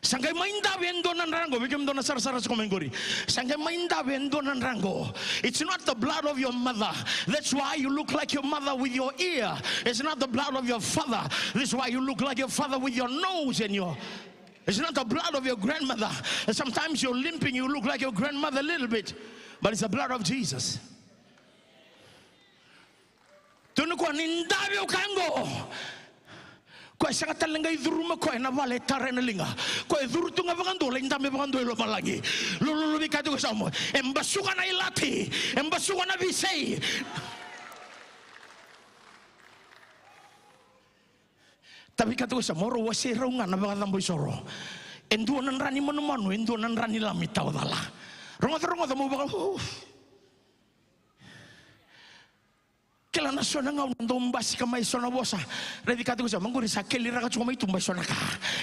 Sa qai mai dave e dua na dra qo, vei kemudou na sarasara tiko mai qori. Sa qai mai dave e dua na dra qo. It's not the blood of your mother. That's why you look like your mother with your ear. It's not the blood of your father. That's why you look like your father with your nose and your, it's not the blood of your grandmother. And sometimes you're limping, you look like your grandmother a little bit. But it's the blood of Jesus. Tukuna o koya ni dave o koya qo. Koya sega tale ni qai curu mai o koya ena vale e tara ena liga. Koya e curu tu ga vakadua, lai dabe vakadua i lomalagi. Lululu vei ka tiko sa mai. E basuka na ilati. E basuka na veisei. Tavi ka tiko sa mai, rau wasei rau ga na vakacabo isoro. E dua na dra ni manumanu, e dua na dra ni lami tawa cala. Rogoca, rogoca, mo vaka. Kila na so na gauna dau basika mai so na vosa. Raici ka tiko sa, maqori sa keliraka tiko mai tu mai so na ka.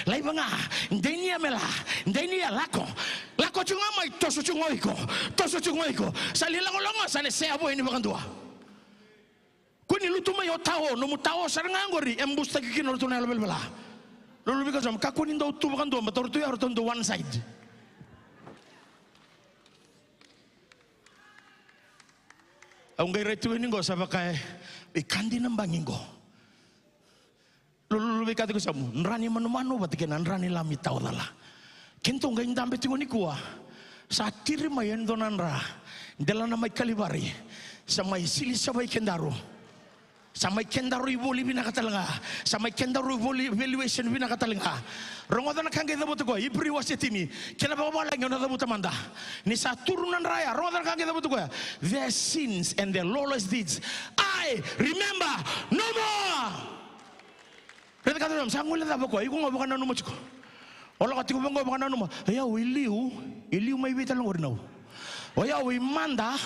Laiva ga, dei ni yamela, dei ni yalako. Lako tiko ga mai, toso tiko ga o iko, toso tiko ga o iko. Sa li lako logo, sa na sea vo yani vakadua. Kua ni lutu mai o tao, nomu tao sara ga qori, e boost-taki kina o ratou na yalo velavela. Lululu vei ka sa, kakua ni dau tu vakadua, baleta o ratou ya, o ratou dau one side. Au qai rai tu yani qo sa vaka e, e ka dina bagi qo. Lululu vei ka tiko sa mu, dra ni manumanu vata kei na dra ni lami tawa cala. Keitou qai dabe tiko nikua. Sa tiri mai e dua na dra. Delana mai Kalivari. Sa mai sili savai kedaru. Sa mai kedaru ivoli vinaka tale ga. Sa mai kedaru ivoli evaluation vinaka tale ga. Rogoca na ka qai cavuta koya, Iperiu wase tini. Kena vakavalagi au na cavuta mada. Ni sa turu na dra ya, rogoca na ka qai cavuta koya. Their sins and their lawless deeds I remember no more. Raica ka tiko, sa gole cava koya, iko ga vakananuma tiko. O lako tiko vaqo vakananuma. O yau i liu, i liu mai vei tale qori nau. O yau i mada,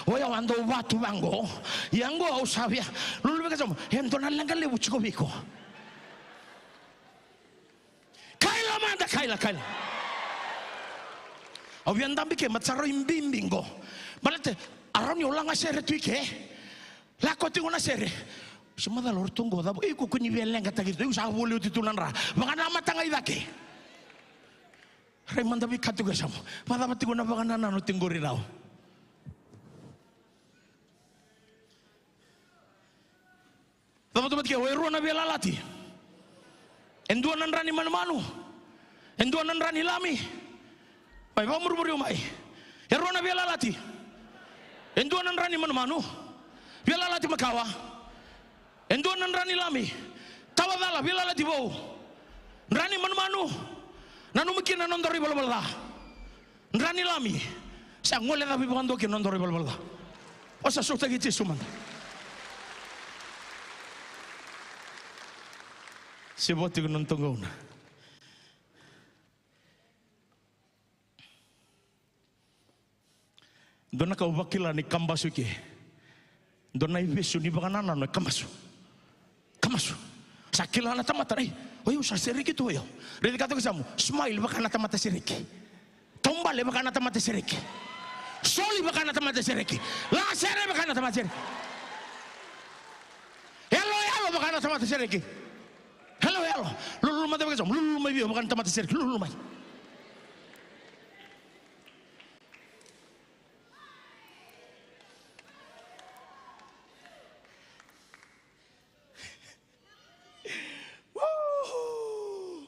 o yau a dau vatu vaqo. Ia qo au sa via. Lululu vei ka sa mu, e dua na leqa levu tiko vei iko. Kaila mada, kaila, kaila. Au via dabe ke, ma sa rau i bibi qo. Baleta, a rau ni o laga sere tu i ke. Lako tiko na sere. Se macala o ratou qo, cava, iko kua ni via leqataki tu, iko sa voli oti tu na dra. Vakanamata ga i cake. Rai mada vei ka tiko e sa mu. Vakacava tiko na vakanananu tiko qori rau. Cava tu vata kei au, e rua na veiyalayalati. E dua na dra ni manumanu. E dua na dra ni lami. Mai, vakamurimuri au mai. E rua na veiyalayalati. E dua na dra ni manumanu. Veiyalayalati makawa. E dua na dra ni lami. Tawa cala, veiyalayalati vou. Dra ni manumanu. Nanuma kina na nodaru ivalavala ca. Dra ni lami. Sa gole cavi vakadua kina nodaru ivalavala ca. O sa sautaki Jisu mada. Se vo tiko na nodatou gauna. Dua na ka au vakila ni kabasu i ke. Dua na ivesu ni vakanananu e kabasu. Kabasu. Sa kila na tamata, rai. O yau sa sereki tu o yau. Raici ka tiko sa mu. Smile vaka na tamata sereki. Taubale vaka na tamata sereki. Soli vaka na tamata sereki. Laga sere vaka na tamata sereki. Yalo, yalo vaka na tamata sereki. Yalo, yalo. Lululu mada vei ka sa mu. Lululu mai vei au vaka na tamata sereki. Lululu mai. Woo!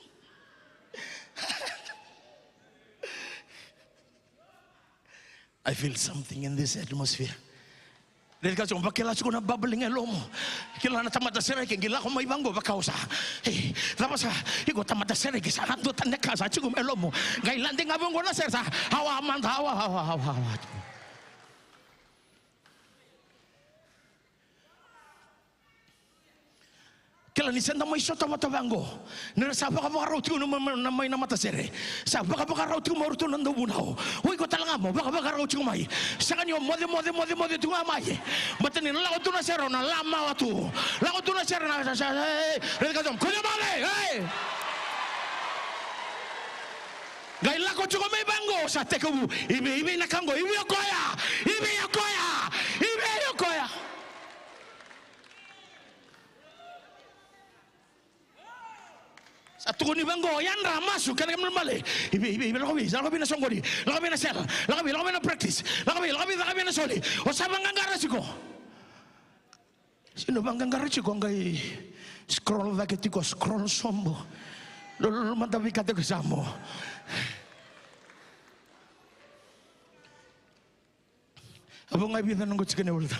I feel something in this atmosphere. Raica tiko, vakila tiko na bubbling e lomamu. Kila na tamata sereki, qai lako mai vaqo vaka o sa. Ei, cava sa, iko tamata sereki sa, dua tani na ka sa tiko mai lomamu. Qai lade ga vaqo na sere sa, awa mada, awa, awa, awa, awa. Kila ni sa da mai sota vata vaqo. Ni ra sa vakavakarau tiko na mai, na mai na matasere. Sa vakavakarau tiko mai o ratou na dauvunau. O iko tale ga mo vakavakarau tiko mai. Sega ni o moce, moce, moce, moce tiko ga mai. Baleta ni na lako tu na sere o na lamawa tu. Lako tu na sere na sa, sa, sa, ei, raica ka tiko, koya mai, ei. Qai lako tiko mai vaqo sa tekivu. I vei, i vei na ka qo, i vei o koya. I vei o koya. I vei o koya. Sa tukuni vaqo, yadra, masu, kena kemuni male. I vei, i vei, i vei, lako vei, lako vei na soqoni, lako vei na sel, lako vei, lako vei na practice, lako vei, lako vei, lako vei na soli. O sa vaqaqara tiko. Sa na vaqaqara tiko qai scroll cake tiko, scroll sobu. Lolo mada vei ka tiko sa mo. Avo ga e vica na qo tiko na iwaleta.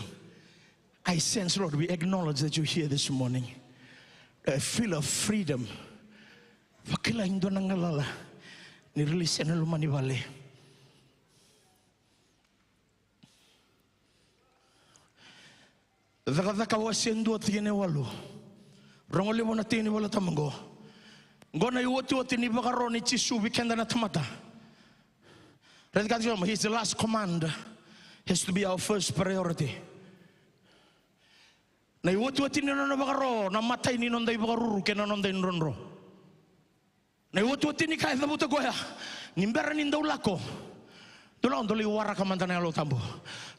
I sense, Lord, we acknowledge that you're here this morning. I feel a freedom. Vakila e dua na galala ni release ena loma ni vale. Cakacaka wase dua tikina e walu. Rogo levu na tiki ni Vola Tabu qo. Qo na iotioti ni vakaro nei Jisu vei keda na tamata. Raica ka tiko, his last command has to be our first priority. Na iotioti ni nona vakaro na matai ni noda ivakaruru kei na noda idrodro. Na iotioti ni ka e cavuta koya, ni bera ni dau lako, dau lako, dau lai waraka mada na Yalo Tabu.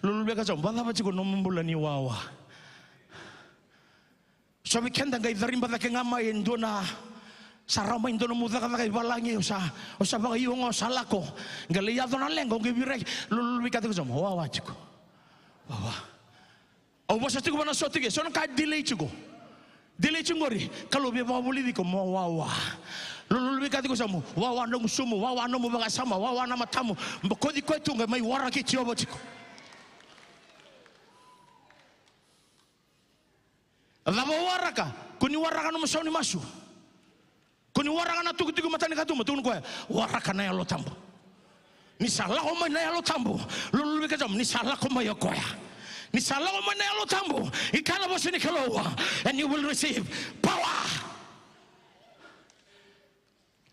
Lululu vei ka, sa vakacava tiko nomu bula ni wawa? So vei keda qai cariba cake ga mai e dua na, sa rawa mai dua nomu cakacaka i valagi, o sa, o sa vakaio ga, o sa lako. Qai lai yaco na leqa, o qai viraki. Lululu vei ka tiko, sa wawa tiko. Wawa. Au vosa tiko vua na so tiko, so na ka e delay tiko. Delay tiko qori, Kalou via vakavulici iko mo wawa. Lululu vei ka tiko, sa wawa nomu sumu, wawa nomu vakasama, wawa na matamu. Bokoci koya tu qai mai waraki Jiova tiko. Cava o waraka? Ko ni waraka nomu sau ni masu. Ko ni waraka na tukituki mata ni katuba, tukuna o koya, waraka na Yalo Tabu. Ni sa lako mai na Yalo Tabu, lululu vei ka, sa, ni sa lako mai o koya. Ni sa lako mai na Yalo Tabu, i kaya na vosa ni Kalou, and you will receive power.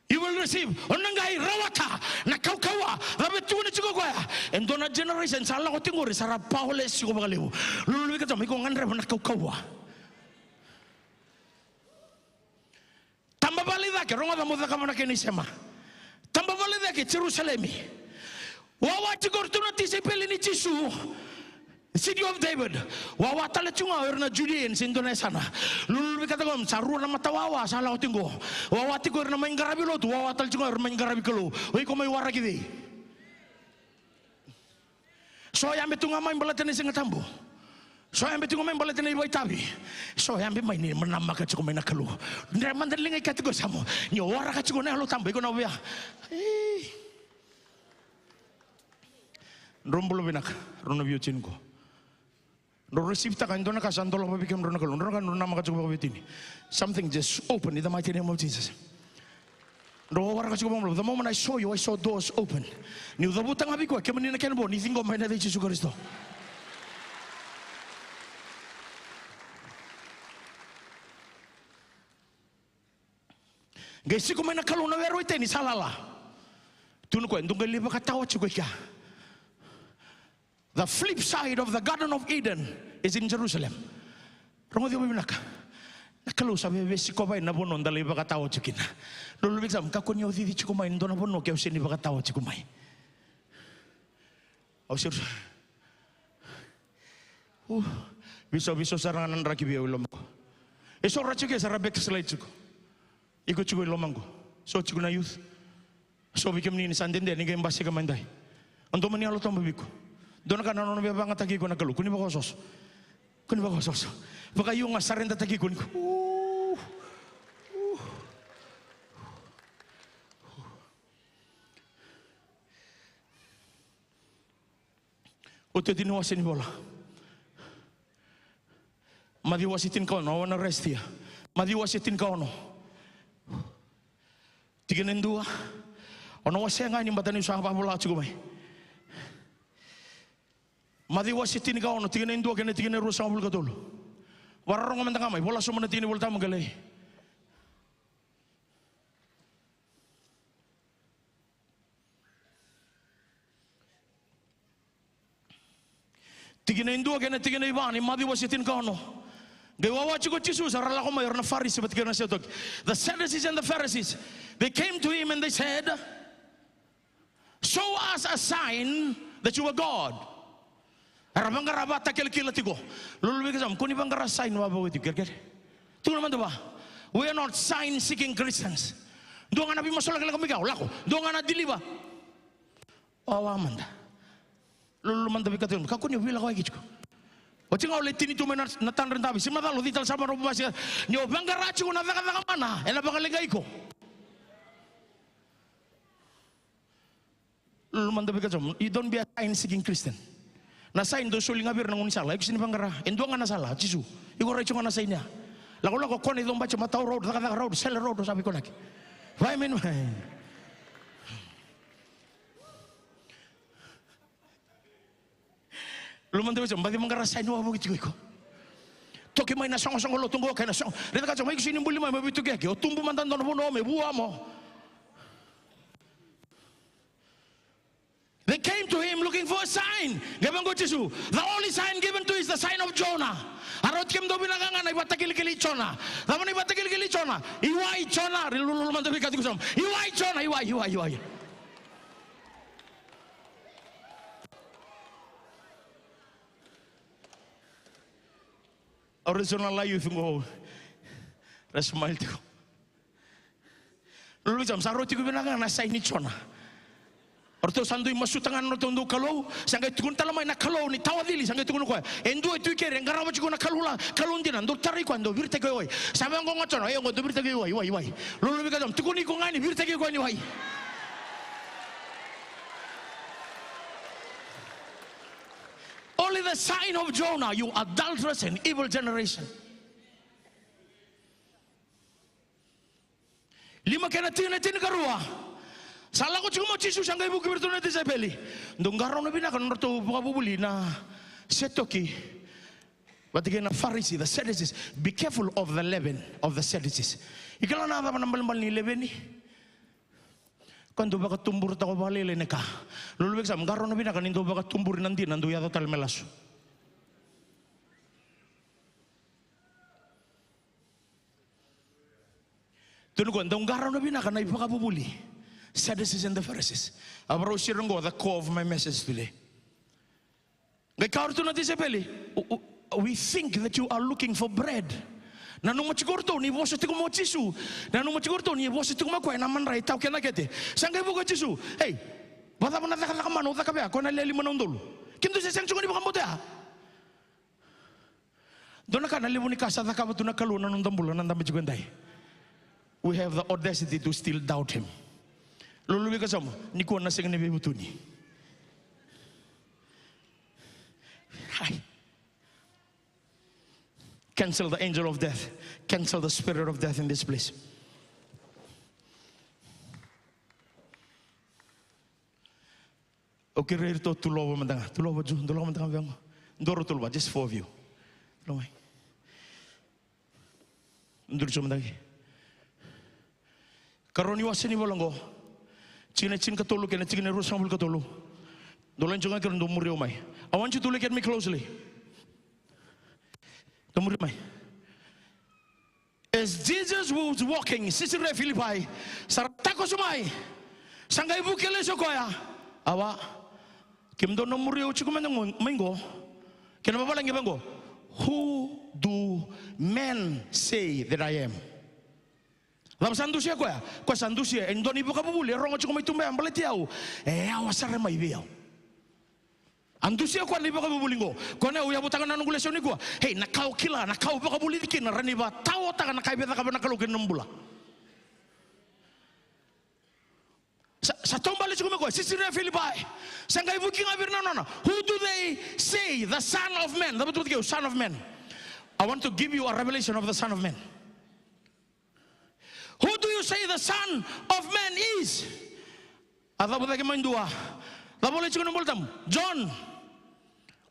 You will receive. O na qai rawata na kaukauwa. Cava e tukuna tiko o koya? E dua na generation sa lako tiko qori sa ra powerless tiko vakalevu. Lululu vei ka, sa, iko gadreva na kaukauwa. Taba vale i cake, rogoca mo cakava na kena isema. Taba vale i cake, Jerusalemi. Wawa tiko o iratou na tisaipeli ni Jisu. City of David. Wawa tale tiko ga o ira na Judeans e dua na yasana. Lululu vei ka, sa rua na mata wawa sa lako tiko qo. Wawa tiko o ira na mai qaravi lotu, wawa tale tiko ga o ira na mai qaravi Kalou. O iko mai waraki cei? So yabe tu ga mai baleta na Siga Tabu. So yabe tu ga mai baleta na ivakaitavi. So yabe mai ni namaka tiko mai na Kalou. Dre mada na liga i ka tiko, sa mo, ni o waraka tiko na Yalo Tabu, iko na via. Ei. Drau bula vinaka, drau na veiwatini qo. Drau receive-taka e dua na ka sa dolava vei kemudrau na Kalou. Drau na ka drau namaka tiko vakaveiwatini. Something just open in the mighty name of Jesus. Drau waraka tiko vakabula. The moment I saw you, I saw doors open. Niu cavuta ga vei koya, kemuni na kena vo, ni ciqoma ena yaca i Jisu Karisito. Qai siko mai na Kalou na were o Iteni sa lala. Tukuna o koya, dou qai lai vakatawa tiko i kea. The flip side of the Garden of Eden is in Jerusalem. Rogoci au vakavinaka. Na Kalou sa via veisikova na vanua da lai vakatawa tiko kina. Lululu vei ka, sa, kakua ni o cici tiko mai e dua na vanua ke o sega ni vakatawa tiko mai. Au sega. Uh, veisau, veisau sara ga na draki vei au i lomaqu. E so ra tiko, e sa ra backslide tiko. Iko tiko i lomaqu. So tiko na youth. So vei kemuni ni sa dede ni qai basika mai edai. Au dua mani Yalo Tabu vei iko. Dua na ka na nona via vakayagataki iko na Kalou. Kua ni vakaososo. Kua ni vakaososo. Vakaio ga, surrender-taki iko ni ko. Uh. Uh. Iotioti ni wase ni vola. Maciu wase tinikaono, I wanna rest here. Maciu wase tinikaono. Tikina e dua. O na wasea ga yani baleta niu sa vakavola tiko mai. Maciu wase tinikaono, tikina e dua kei na tikina e ruasagavulu ka tolu. Vakarorogo mada ga mai, vola sobu na tikina ni Vola Tabu qai lai. Tikina e dua kei na tikina e va ni Maciu wase tinikaono. Qai wawa tiko o Jisu, sa ra lako mai o ira na Farisi vata kei ira na Setoki. The Sadducees and the Pharisees, they came to him and they said, "Show us a sign that you are God." Era vaqara vakatakilakila tiko. Lululu vei ka, sa, kua ni vaqara sign vakavuqa tiko, kerekere. Tukuna mada vua. We are not sign seeking Christians. Dua ga na veimasulaki, lako mai kea, lako. Dua ga na deliver. Wawa mada. Lululu mada vei ka tiko. Kakua ni o veilakoyaki tiko. Oti ga o lai tini tu mai na, na tadra davi. Se macala o cei tale sa maravu vasi. Ni o vaqara tiko na cakacaka mana, ena vakaleqai iko. Lululu mada vei ka, sa, you don't be a sign seeking Christian. Na sign dou soli ga vei ira na gaunisala, iko sega ni vaqara. E dua ga na sala, Jisu. Iko rai tiko ga na sign ya. Lakolako, kona i Cobati, Matau Road, Cakacaka Road, Sele Road, o sa veikonaki. Vaya mai. Lululu mada vei ka, sa, baci vaqara sign vakavuqa tiko iko. Toki mai na soqosoqo lotu qo kei na soqo. Raica ka, sa, mai iko sega ni buli mai, mai veitukiyaki. O tubu mada dua na vanua me vua mo. They came to him looking for a sign. Qai vaqo o Jisu. The only sign given to is the sign of Jonah. oti kemudou vinaka ga na ivakatakilakila i Jona. Cava na ivakatakilakila i Jona? I wai Jona, ri lululu mada vei ka tiko i yasamu. I wai Jona, i wai, i wai, i wai. Au raica na lai youth qo. Ra smile tiko. Lulu vei yasamu, sa rau tiko vinaka ga na saini Jona. O ratou sa dui masuta ga na nodratou dau kalou, sa qai tukuna tale mai na Kalou ni tawacili, sa qai tukuna o koya. E dua e tu i keri, e qarava tiko na kalou la, kalou dina, dau tarai koya, dau viritaki koya i wai. Sa vaqo ga Jona, e qo, dau viritaki koya i wai, i wai, i wai. Lulu vei ka yasamu, tukuni iko ga ni viritaki koya ni wai. Only the sign of Jonah, you adulterous and evil generation. Lima kei na tikina tinikarua. Sa lako tiko mai o Jisu sa qai vuki vei iratou na tisaipeli. Dou qarauna vinaka na nodratou vakavuvuli na Setoki vata kei na Farisi, the Sadducees. Be careful of the leaven of the Sadducees. I kila na cava na balebale ni leveni? Ko dou vakatuburataka vakalailai na ka. Lulu vei ka yasamu, qarauna vinaka ni dou vakatuburi na dina, dou yaco tale me lasu. Tukuni koya, dou qarauna vinaka na ivakavuvuli. Sadducees and the Pharisees. A vakarau siro qo the core of my message today. Qai kaya o ratou na tisaipeli, "We think that you are looking for bread." Nanuma tiko o ratou ni vosa tiko mai o Jisu. Nanuma tiko o ratou ni vosa tiko mai o koya ena madrai e tawa kina kete. Sa qai vuki o Jisu, "Ei, vakacava na cakacaka mana au cakava ya, koya na lewe lima na udolu? Kemudou se sega tiko ni vakabauta ya?" Dua na ka na levu ni ka sa cakava tu na Kalou na noda bula na dabe tiko edai. We have the audacity to still doubt him. Lulu vei ka yasamu, nikua na sega ni veivutuni. Hai. Cancel the angel of death. Cancel the spirit of death in this place. Okay, rairai tou tulova mada ga. Tulova ju, tulova mada ga vei au. Dou rau tulova, just four of you. Tulova mai. Dou rau mada ga. Karua ni wase ni vola qo. Tikina tinikatolu kei na tikina ruasagavulu ka tolu. Dou lai joga kei ira dou muri au mai. I want you to look at me closely. Dou muri au mai. As Jesus was walking, Caesarea Philippi, sa ra takoso mai, sa qai vuki lesu o koya. Awa, kemudou na muri au tiko mai qo, mai qo. Kena vavalagi vaqo, "Who do men say that I am?" Cava sa dusia koya? Koya sa dusia e dua na ivakavuvuli e rogo tiko mai tuba ya baleti au, e yawa sara mai vei au. A dusia koya na ivakavuvuli qo. Koya na au yavutaka na noqu lesoni nikua. Hei, na ka o kila, na ka o vakavulici kina, rawa ni vakataotaka na ka e via cakava na Kalou kina nomu bula. Sa, sa taubale tiko mai koya, Caesarea Philippi. Sa qai vuki ga vei ira na nona. "Who do they say the Son of Man?" Cava tu vata kei au, Son of Man. I want to give you a revelation of the Son of Man. "Who do you say the Son of Man is?" A cavu cake mai dua. Cavu lai tiko na iVolatabu. John.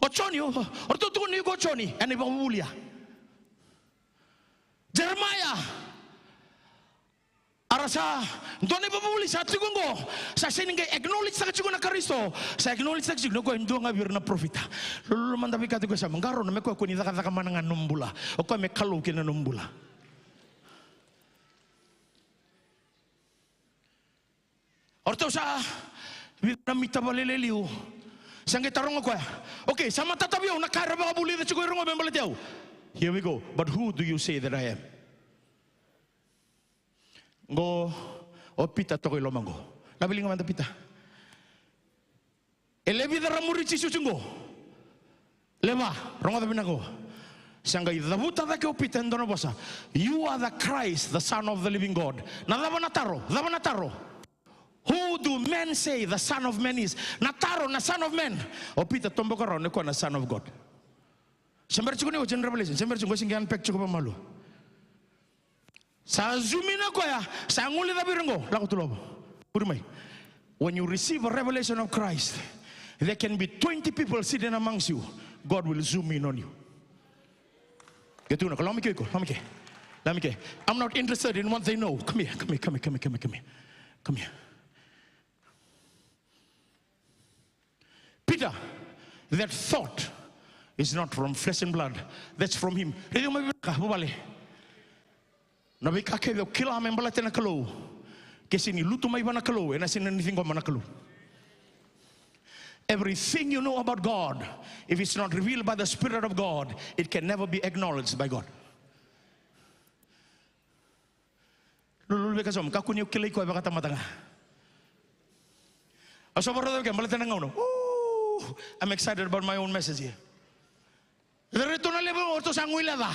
O Joni, o, o ratou tukuna ni o iko o Joni. Ena ivakavuvuli ya. Jeremaia. A ra sa, dua na ivakavuvuli sa tiko qo. Sa sega ni qai acknowledge taka tiko na Karisito. Sa acknowledge taka tiko ni o koya e dua ga vei ira na parofita. Lululu mada vei ka tiko e yasamu. Qarauna me koya ko ni cakacaka mana ga na nomu bula. O koya me Kalou kina nomu bula. O ratou sa vica na mita vakalailai liu. Sa qai taroga o koya. Okay, sa matata vei au na ka era vakavulica tiko ira qo me baleti au. Here we go. But who do you say that I am? Qo o Pita toka i loma qo. Lave liga mada Pita. E lewe vica ra muri Jisu tiko qo? Lewe va, rogoca vinaka qo. Sa qai cavuta cake o Pita e dua na vosa. "You are the Christ, the Son of the living God." Na cava na taro? Cava na taro? "Who do men say the Son of Man is?" Na taro na Son of Man. O Pita toboka rawa ni koya na Son of God. Se bera tiko ni oti ena Revelation, se bera tiko, se qai unpack tiko vakamalua. Sa zoom in o koya, sa guilecavi ira qo, lako tu lovo. Muri mai. When you receive a revelation of Christ, there can be twenty people sitting amongst you. God will zoom in on you. Ke tukuna, lako mai ke iko, lako mai ke. Lako mai ke. I'm not interested in what they know. Come here, come here, come here, come here, come here, come here. Come here. Peter, that thought It's not from flesh and blood. That's from him. Raica mai vinaka, vuvale. Na veika kece o kila me baleta na Kalou, ke sega ni lutu mai vua na Kalou, ena sega ni ciqoma na Kalou. Everything you know about God, if it's not revealed by the Spirit of God, it can never be acknowledged by God. Lululu vei ka sa, kakua ni o kilai koya vakatamata ga. Au sa vakarau cake baleta na gauna. Ooh, I'm excited about my own message here. Eratou na levu eratou sa guileca.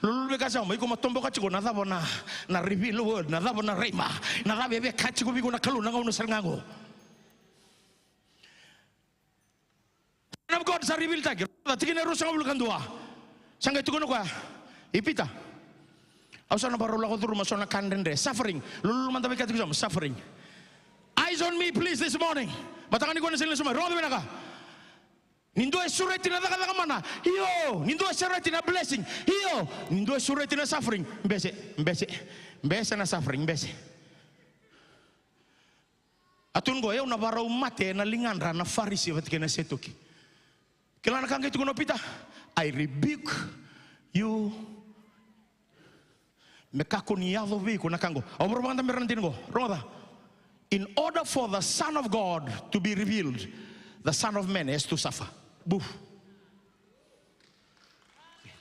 Lululu vei ka sa, iko mo toboka tiko na cava na, na reveal word, na cava na rhema, na cava e via kaya tiko vei iko na Kalou na gauna sara ga qo. Son of God sa reveal-taki. Tikina e ruasagavulu ka dua. Sa qai tukuna o koya, i Pita, au sa na vakarau lako curuma so na ka dredre. Suffering. Lululu mada vei ka tiko sa, suffering. Eyes on me, please, this morning. Mataka nikua na siga ni Somari, rogoca vinaka. Ni dua e sureti na cakacaka mana, io. Ni dua e sureti na blessing, io. Ni dua e sureti na suffering, bese, bese, bese na suffering, bese. A tukuna qo, au na vakarau mate ena ligadra na Farisi vata kei na Setoki. Kila na ka qai tukuna o Pita? I rebuke you. Me kakua ni yaco vei iko na ka qo. Au vakarau vakadabera na dina qo. Rogoca. In order for the Son of God to be revealed, the Son of Man has to suffer. Buf.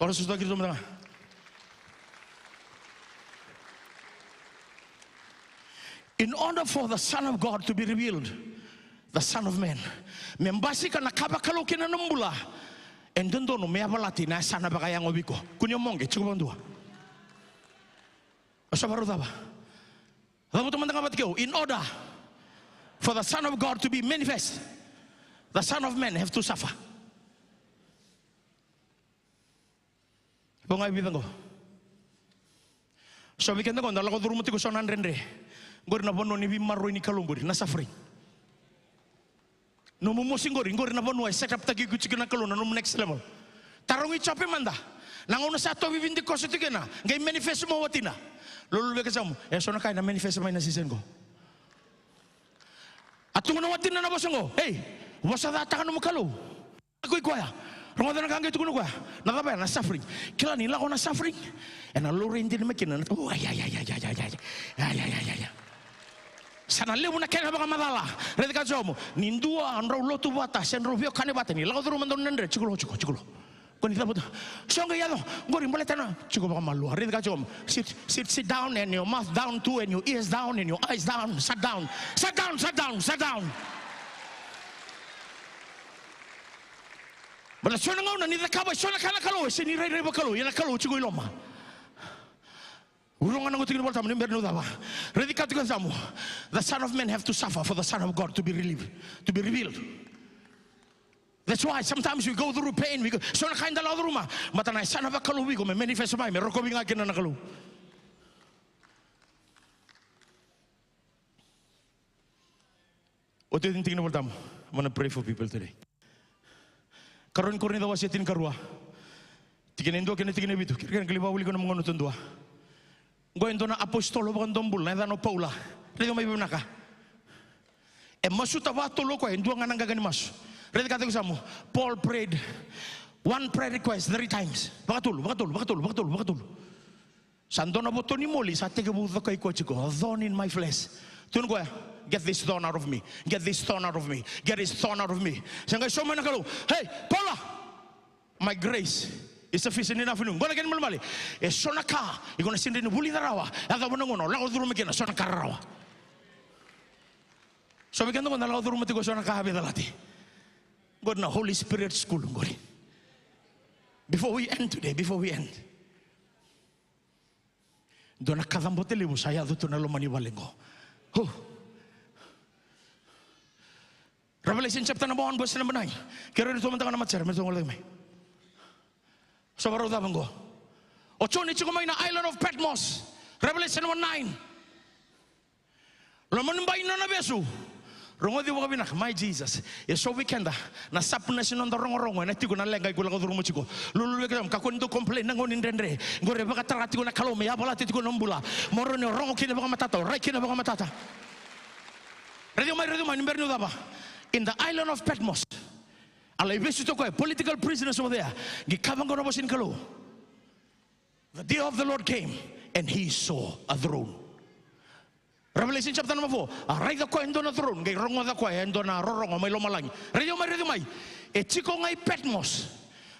Ora susu kiri tu mada ga. In order for the Son of God to be revealed, the Son of Man, me basika na ka vakalou kina na bula, e dodonu me yavalati na yasana vakayago vei iko. Kua ni o moqe, tiko vakadua. O sa vakarau cava? Cavuta mada ga vata kei au. In order for the Son of God to be manifest, the Son of Man have to suffer. Vo ga e vica qo. So vei keda qo da lako curuma tiko so na dredre. Qori na vanua ni veimaroroi ni Kalou qori, na suffering. Nomu mosi qori, qori na vanua e set up taki iko tiko na Kalou, na nomu next level. Tarogi Jope mada. Na gauna sa tauvi vidikoso tiko kina, qai manifest mai o watina. Lululu vei ka sa, e so na ka ena manifest mai na season qo. A tukuna o watina na vosa qo, ei, vosacataka nomu Kalou. Koi koya. Rogoca na ka qai tukuna o koya. Na cava ya? Na suffering. Kila ni lako na suffering, ena laurai dina mai kina na, oh, ai, ai, ai. Sa na levu na kena vakamacala. Raica ka tiko, ni dua drau lotu vata se drau veiwekani vata, ni lako curuma dua na dredre, tiko lo, tiko, tiko lo. Ko ni cavuta. So qai yaco qori baleta na, tiko vakamalua. Raica ka tiko. Sit, sit, sit down and your mouth down too and your ears down and your eyes down. Shut down. Shut down, shut down, shut down. Baleta so na gauna ni cakava e so na ka na Kalou, e sega ni rairai vakalou, ia na Kalou tiko i loma. Rogoca na qo tikina ni Volatabu, ni bera ni o cava. Raica ka tiko yasamu. The Son of Man have to suffer for the Son of God to be relieved, to be revealed. That's why sometimes we go through pain, we go, so na ka eda lako curuma. Baleta na yasana vakalou vei iko me manifest mai, me rokovi ga kina na Kalou. Oti, oti ni tikina ni Volatabu. I'm gonna pray for people today. Karua ni Korinica wase tinikarua. Tikina e dua kei na tikina e vitu. Kerekere qai lai vakawilika na nomu gauna duadua. Qo e dua na apositolo vakadomobula, na yacana o Paula. Raica mai vinaka. E masuta vakatolu o koya, e dua ga na qaqa ni masu. Raica ka tiko yasamu. Paul prayed one prayer request three times. Vakatolu, vakatolu, vakatolu, vakatolu, vakatolu. Sa dua na voto ni moli sa tekivu cokai koya tiko, a thorn in my flesh. Tukuna o koya, get this thorn out of me. Get this thorn out of me. Get this thorn out of me. Sa qai sauma na Kalou. Hey, Paula! My grace is sufficient enough for you. Qo na kena malumalumu. E so na ka iko na sega ni vulica rawa. Yacova na gauna o lako curuma kina so na ka rarawa. So vei keda qo da lako curuma tiko so na ka veicalati. Qori na Holy Spirit school qori. Before we end today, before we end. Dua na kacabote levu sa yaco tu na loma ni vale qo. Huh. Revelation chapter number one, verse number nine. Ke rairai tu mada ga na matasere, me tou gole mai. Sa vakarau cava qo? O Joni tiko mai na island of Patmos. Revelation number nine. Loma ni bai ni nona vesu. Rogoci vakavinaka, my Jesus. E so vei keda na sharpness ni noda rogorogo, ena tiko na leqa iko lako curuma tiko. Lululu vei keda, kakua ni dau complain na gauna ni dredre. Qori e vakatara tiko na Kalou me yavalati tiko na nomu bula. Mo rawa ni o rogo kina vakamatata, o rai kina vakamatata. Raici mai, raici mai, ni bera ni o cava. In the island of Patmos. A lai vesu toka o koya, political prisoners over there. Qai kaya vaqo na vosa ni Kalou. The day of the Lord came and he saw a throne. Revelation chapter number four. A raica o koya e dua na throne, qai rogoca o koya e dua na rorogo mai lomalagi. Raici au mai, raici au mai. E tiko ga i Patmos.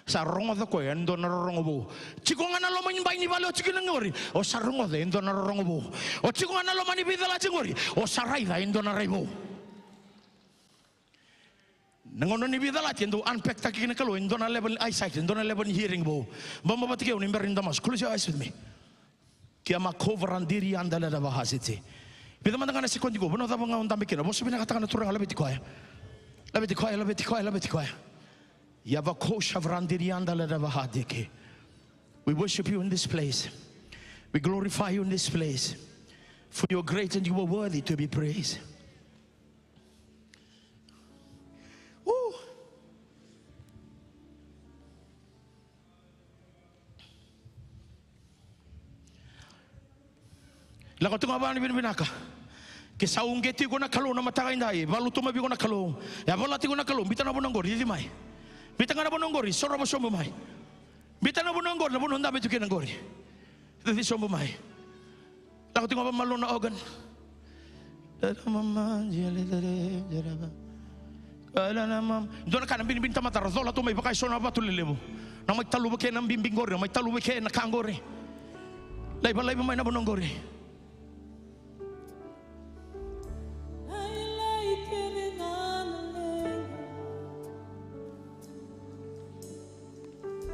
Sa rogoca o koya e dua na rorogo vou. Tiko ga na loma ni bai ni vale o tiko kina qori, o sa rogoca e dua na rorogo vou. O tiko ga na loma ni veicalati qori, o sa raica e dua na rai vou. Na gauna ni veicalati e dau unpack-taki kina na Kalou e dua na level ni eyesight, e dua na level ni hearing vou. Bau mai vata kei au ni bera ni da masu. Close your eyes with me. Kia makovra diri anda leda vahasiti. Vica mada ga na sekodi qo, vanua cava ga o dabe kina, vosa vinakataka na Turaga, laveti koya. Laveti koya, laveti koya, laveti koya. Yavako shavra diri anda leda vahadiki. We worship you in this place. We glorify you in this place. For you are great and you are worthy to be praised. Woo. Lako tu ga vua na vinavinaka. Ke sa uqeti iko na Kalou na mataka edai, valuta mai vei iko na Kalou. E a vola tiko na Kalou, biuta na vanua qori, cici mai. Biuta ga na vanua qori, sorova sobu mai. Biuta na vanua qori, na vanua o dabe tu kina qori. Cici sobu mai. Lako tiko ga vakamalua na organ. Dua na ka na binibini tamata ra cola tu mai vaka e so na vatu lelevu. Na mai taluva ke na bibi qori, na mai taluva ke na ka qori. Laiva, laiva mai na vanua qori.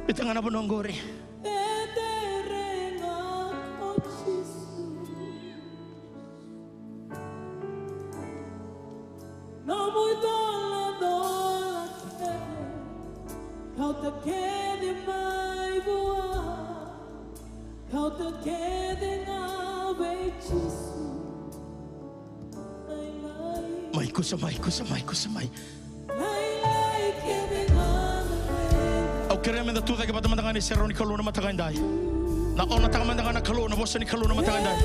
Biuta ga na vanua qori. Cecere ga o Jisu. Nomu icolacola kece, kauta kece mai vua. Kauta kece ga vei Jisu. Mai, kusa mai, kusa mai, kusa mai. Au kerea meda tucake vata mada ga ena iserau ni Kalou na mataka edai. Na onataka mada ga na Kalou, na vosa ni Kalou na mataka edai.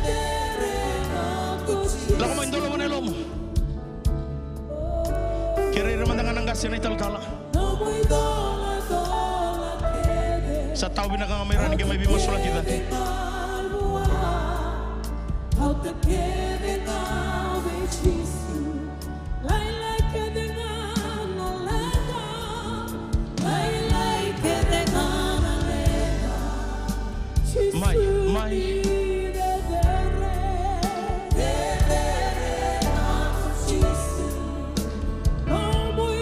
Lako mai, dolava na yalomu. Kerei ira mada ga na qase na italatala. Sa tau vinaka ga mai ra ni qai mai veimasulaki cake. Mai, mai.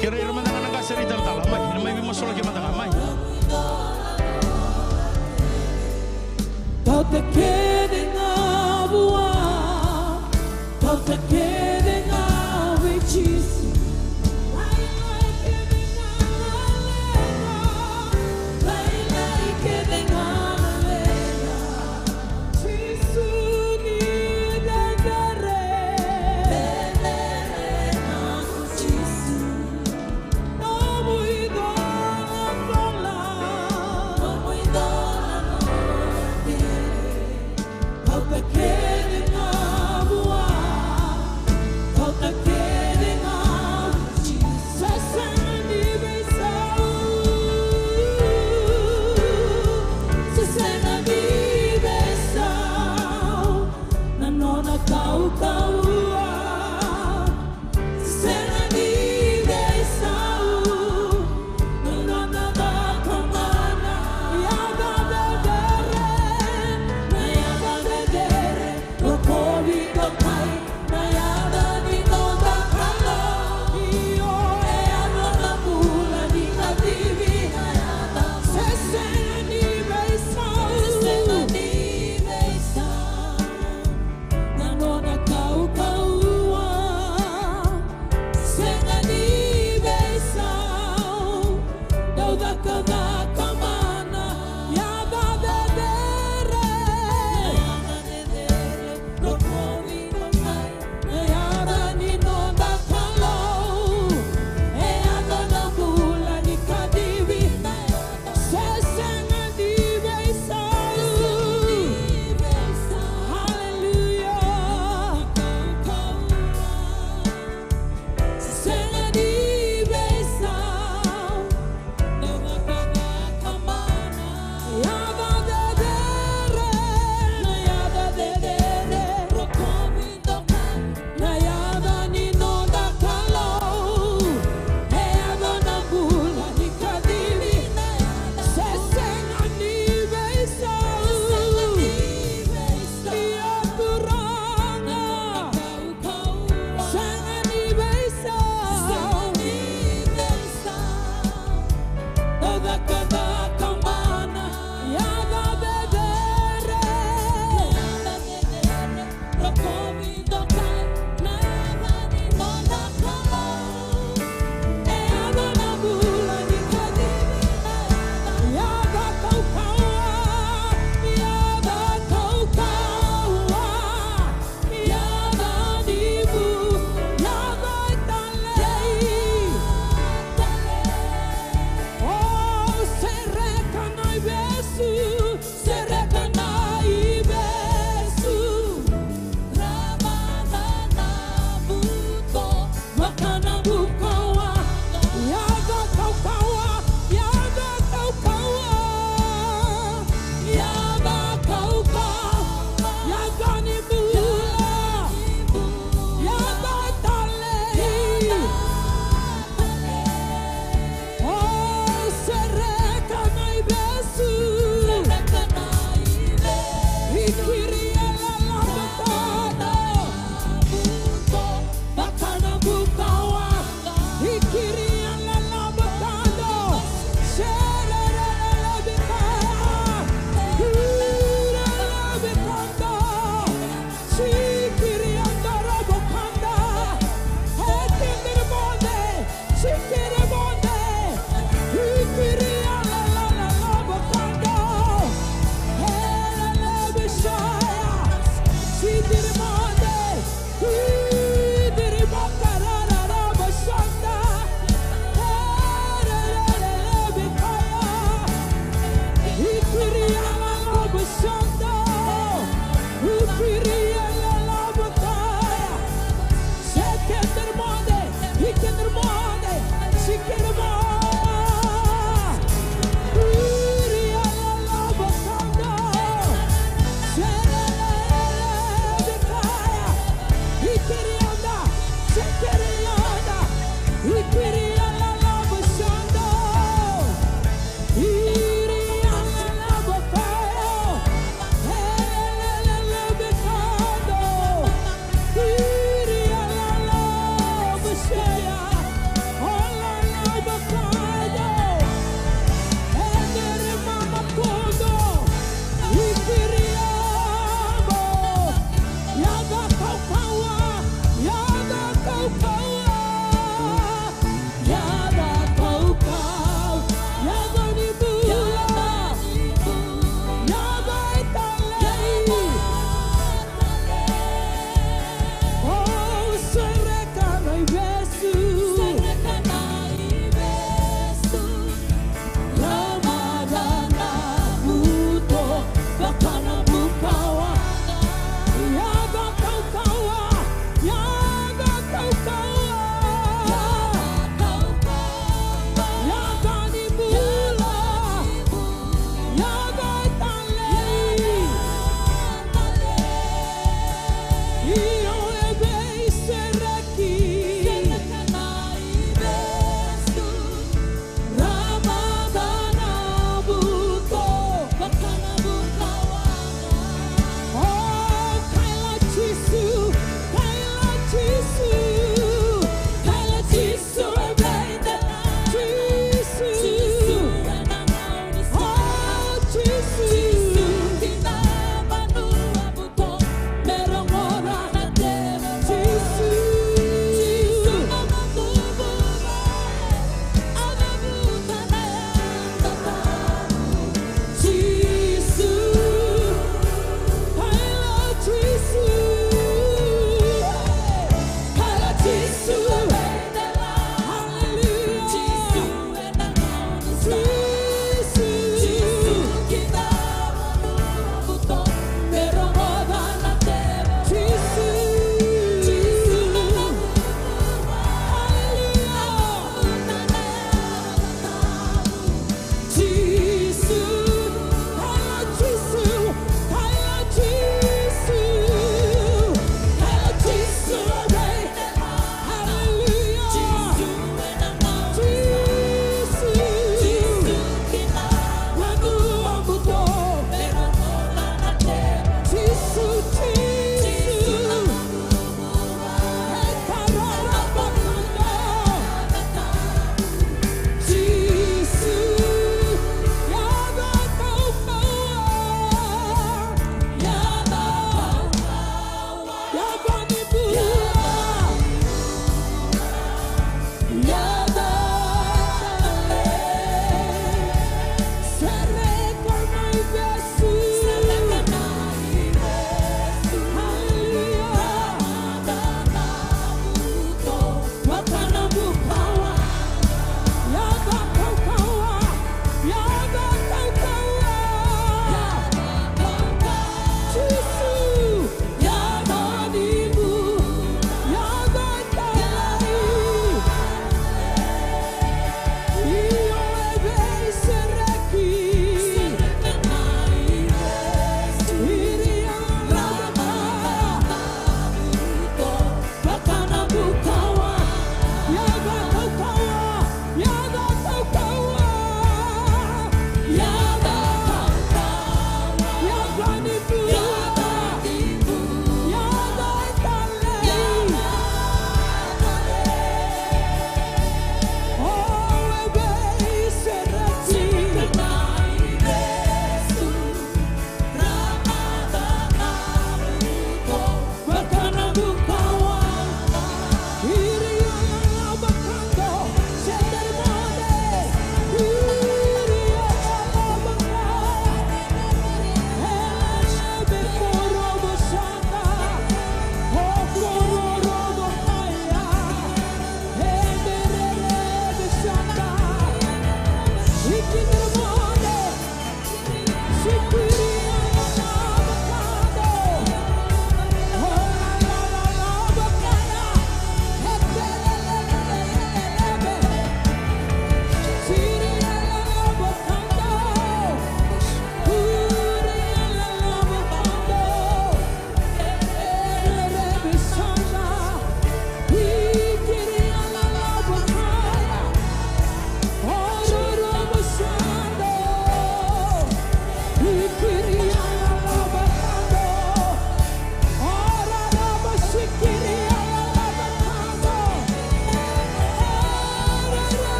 Kerei ira mada ga na qase na italatala, mai, mai veimasulaki mada ga, mai. Kauta kece ga vua, kauta kece ga vei Jisu. Lailai kece ga na leqa, lailai kece ga na leqa. Jisu ni cecere, cecere ga o Jisu. Nomu icolacola, nomu icolacola kece. Kauta kece ga vua, kauta kece ga. Se sega ni veisau, se sega ni veisau na nona kaukauwa. Sega ni veisau na nona cakamana. Yaca cecere, na yaca cecere, rokovi dokai. Na yaca ni noda Kalou, io, e yaco na bula ni kacivi. Na yaca, se sega ni veisau, se sega ni veisau na nona kaukauwa. Sega ni veisau, dau cakacaka mana. Yaca cecere, yaca cecere, rokovi dokai. Na yaca ni noda Kalou e yaco na bula ni kacivi. Se sega ni veisau. Haleluya. Sega ni veisau.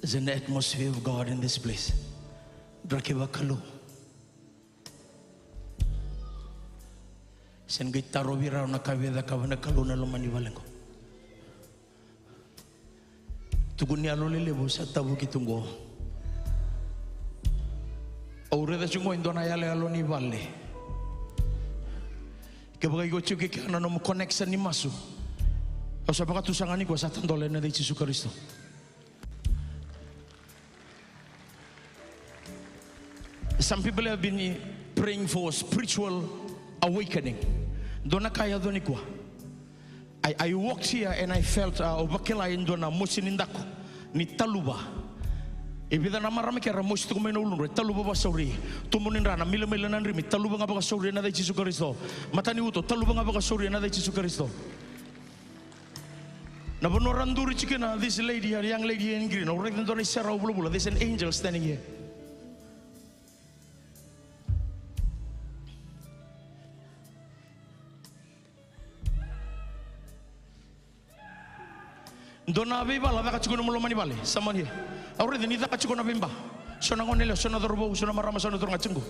There's an atmosphere of God in this place. Draki vakalou. Sa qai tarovi rawa na ka e cakava na Kalou na loma ni vale qo. Tukuni yalo lelevu sa tavuki tu qo. Au raica tiko qo e dua na yaloyalo ni vale. Kevaka iko tiko kina na nomu connection ni masu, au sa vakatusa ga nikua sa tadola ena yaca i Jisu Karisito. Some people have been praying for spiritual awakening. Dua na ka e yaco nikua. I, I walked here and I felt, uh, au vakila e dua na mosi ni daku ni taluva. E vica na marama ke ra mosi tiko mai na uludra, e taluva vakasauri. Tubu ni dra na milamila na drimi, taluva ga vakasauri ena yaca i Jisu Karisito. Mataniuto, taluva ga vakasauri ena yaca i Jisu Karisito. Na vanua ra duri tiko kina, this lady, a young lady here in green. Au raica e dua na iserau vulavula. There's an angel standing here. Dua na veivala caka tiko nomu loma ni vale. Someone here. Au raica ni caka tiko na veiba. So na gone yalewa, so na cauravou, so na marama, so na turaga tiko.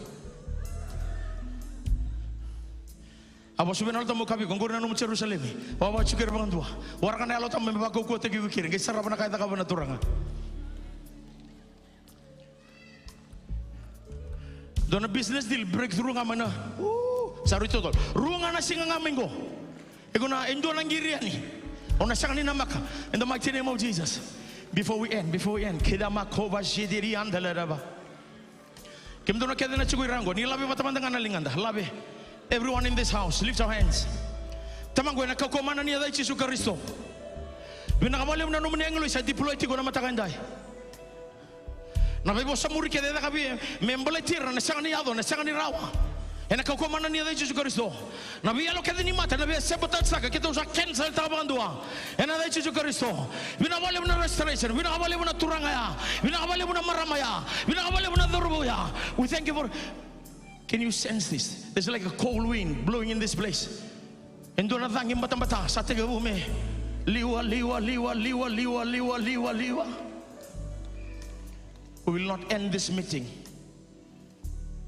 A vosa vei na Yalo Tabu, kaya vei iko, qori na nomu Jerusalemi. Wawa tiko kina vakadua. Waraka na Yalo Tabu me vakaukauwataki iko kina. Qai sarava na ka e cakava na Turaga. Dua na business deal, breakthrough ga mai na. Uu, sa rui totolo. Rua ga na siga ga mai qo. E kona e dua na qiri yani. O na sega ni namaka. In the mighty name of Jesus. Before we end, before we end. Keda makova shidiri andalarava. Kemudou na kece na tiko i ra qo, ni lave vata mada ga na ligada, lave. Everyone in this house, lift your hands. Tamaqu, ena kaukauwa mana ni yaca i Jisu Karisito. Vinaka vakalevu na nomuni agilosi sa deploy tiko na mataka edai. Na veivosa muri kece e caka vei, me baleti ira na sega ni yaco, na sega ni rawa. Ena kaukauwa mana ni yaca i Jisu Karisito. Na veiyalo kece ni mate, na via sabotage taka, keitou sa cancel taka vakadua. Ena yaca i Jisu Karisito. Vinaka vakalevu na restoration, vinaka vakalevu na turaga ya, vinaka vakalevu na marama ya, vinaka vakalevu na cauravou ya. We thank you for, can you sense this? There's like a cold wind blowing in this place. E dua na cagi batabata sa tekivu me liwa, liwa, liwa. We will not end this meeting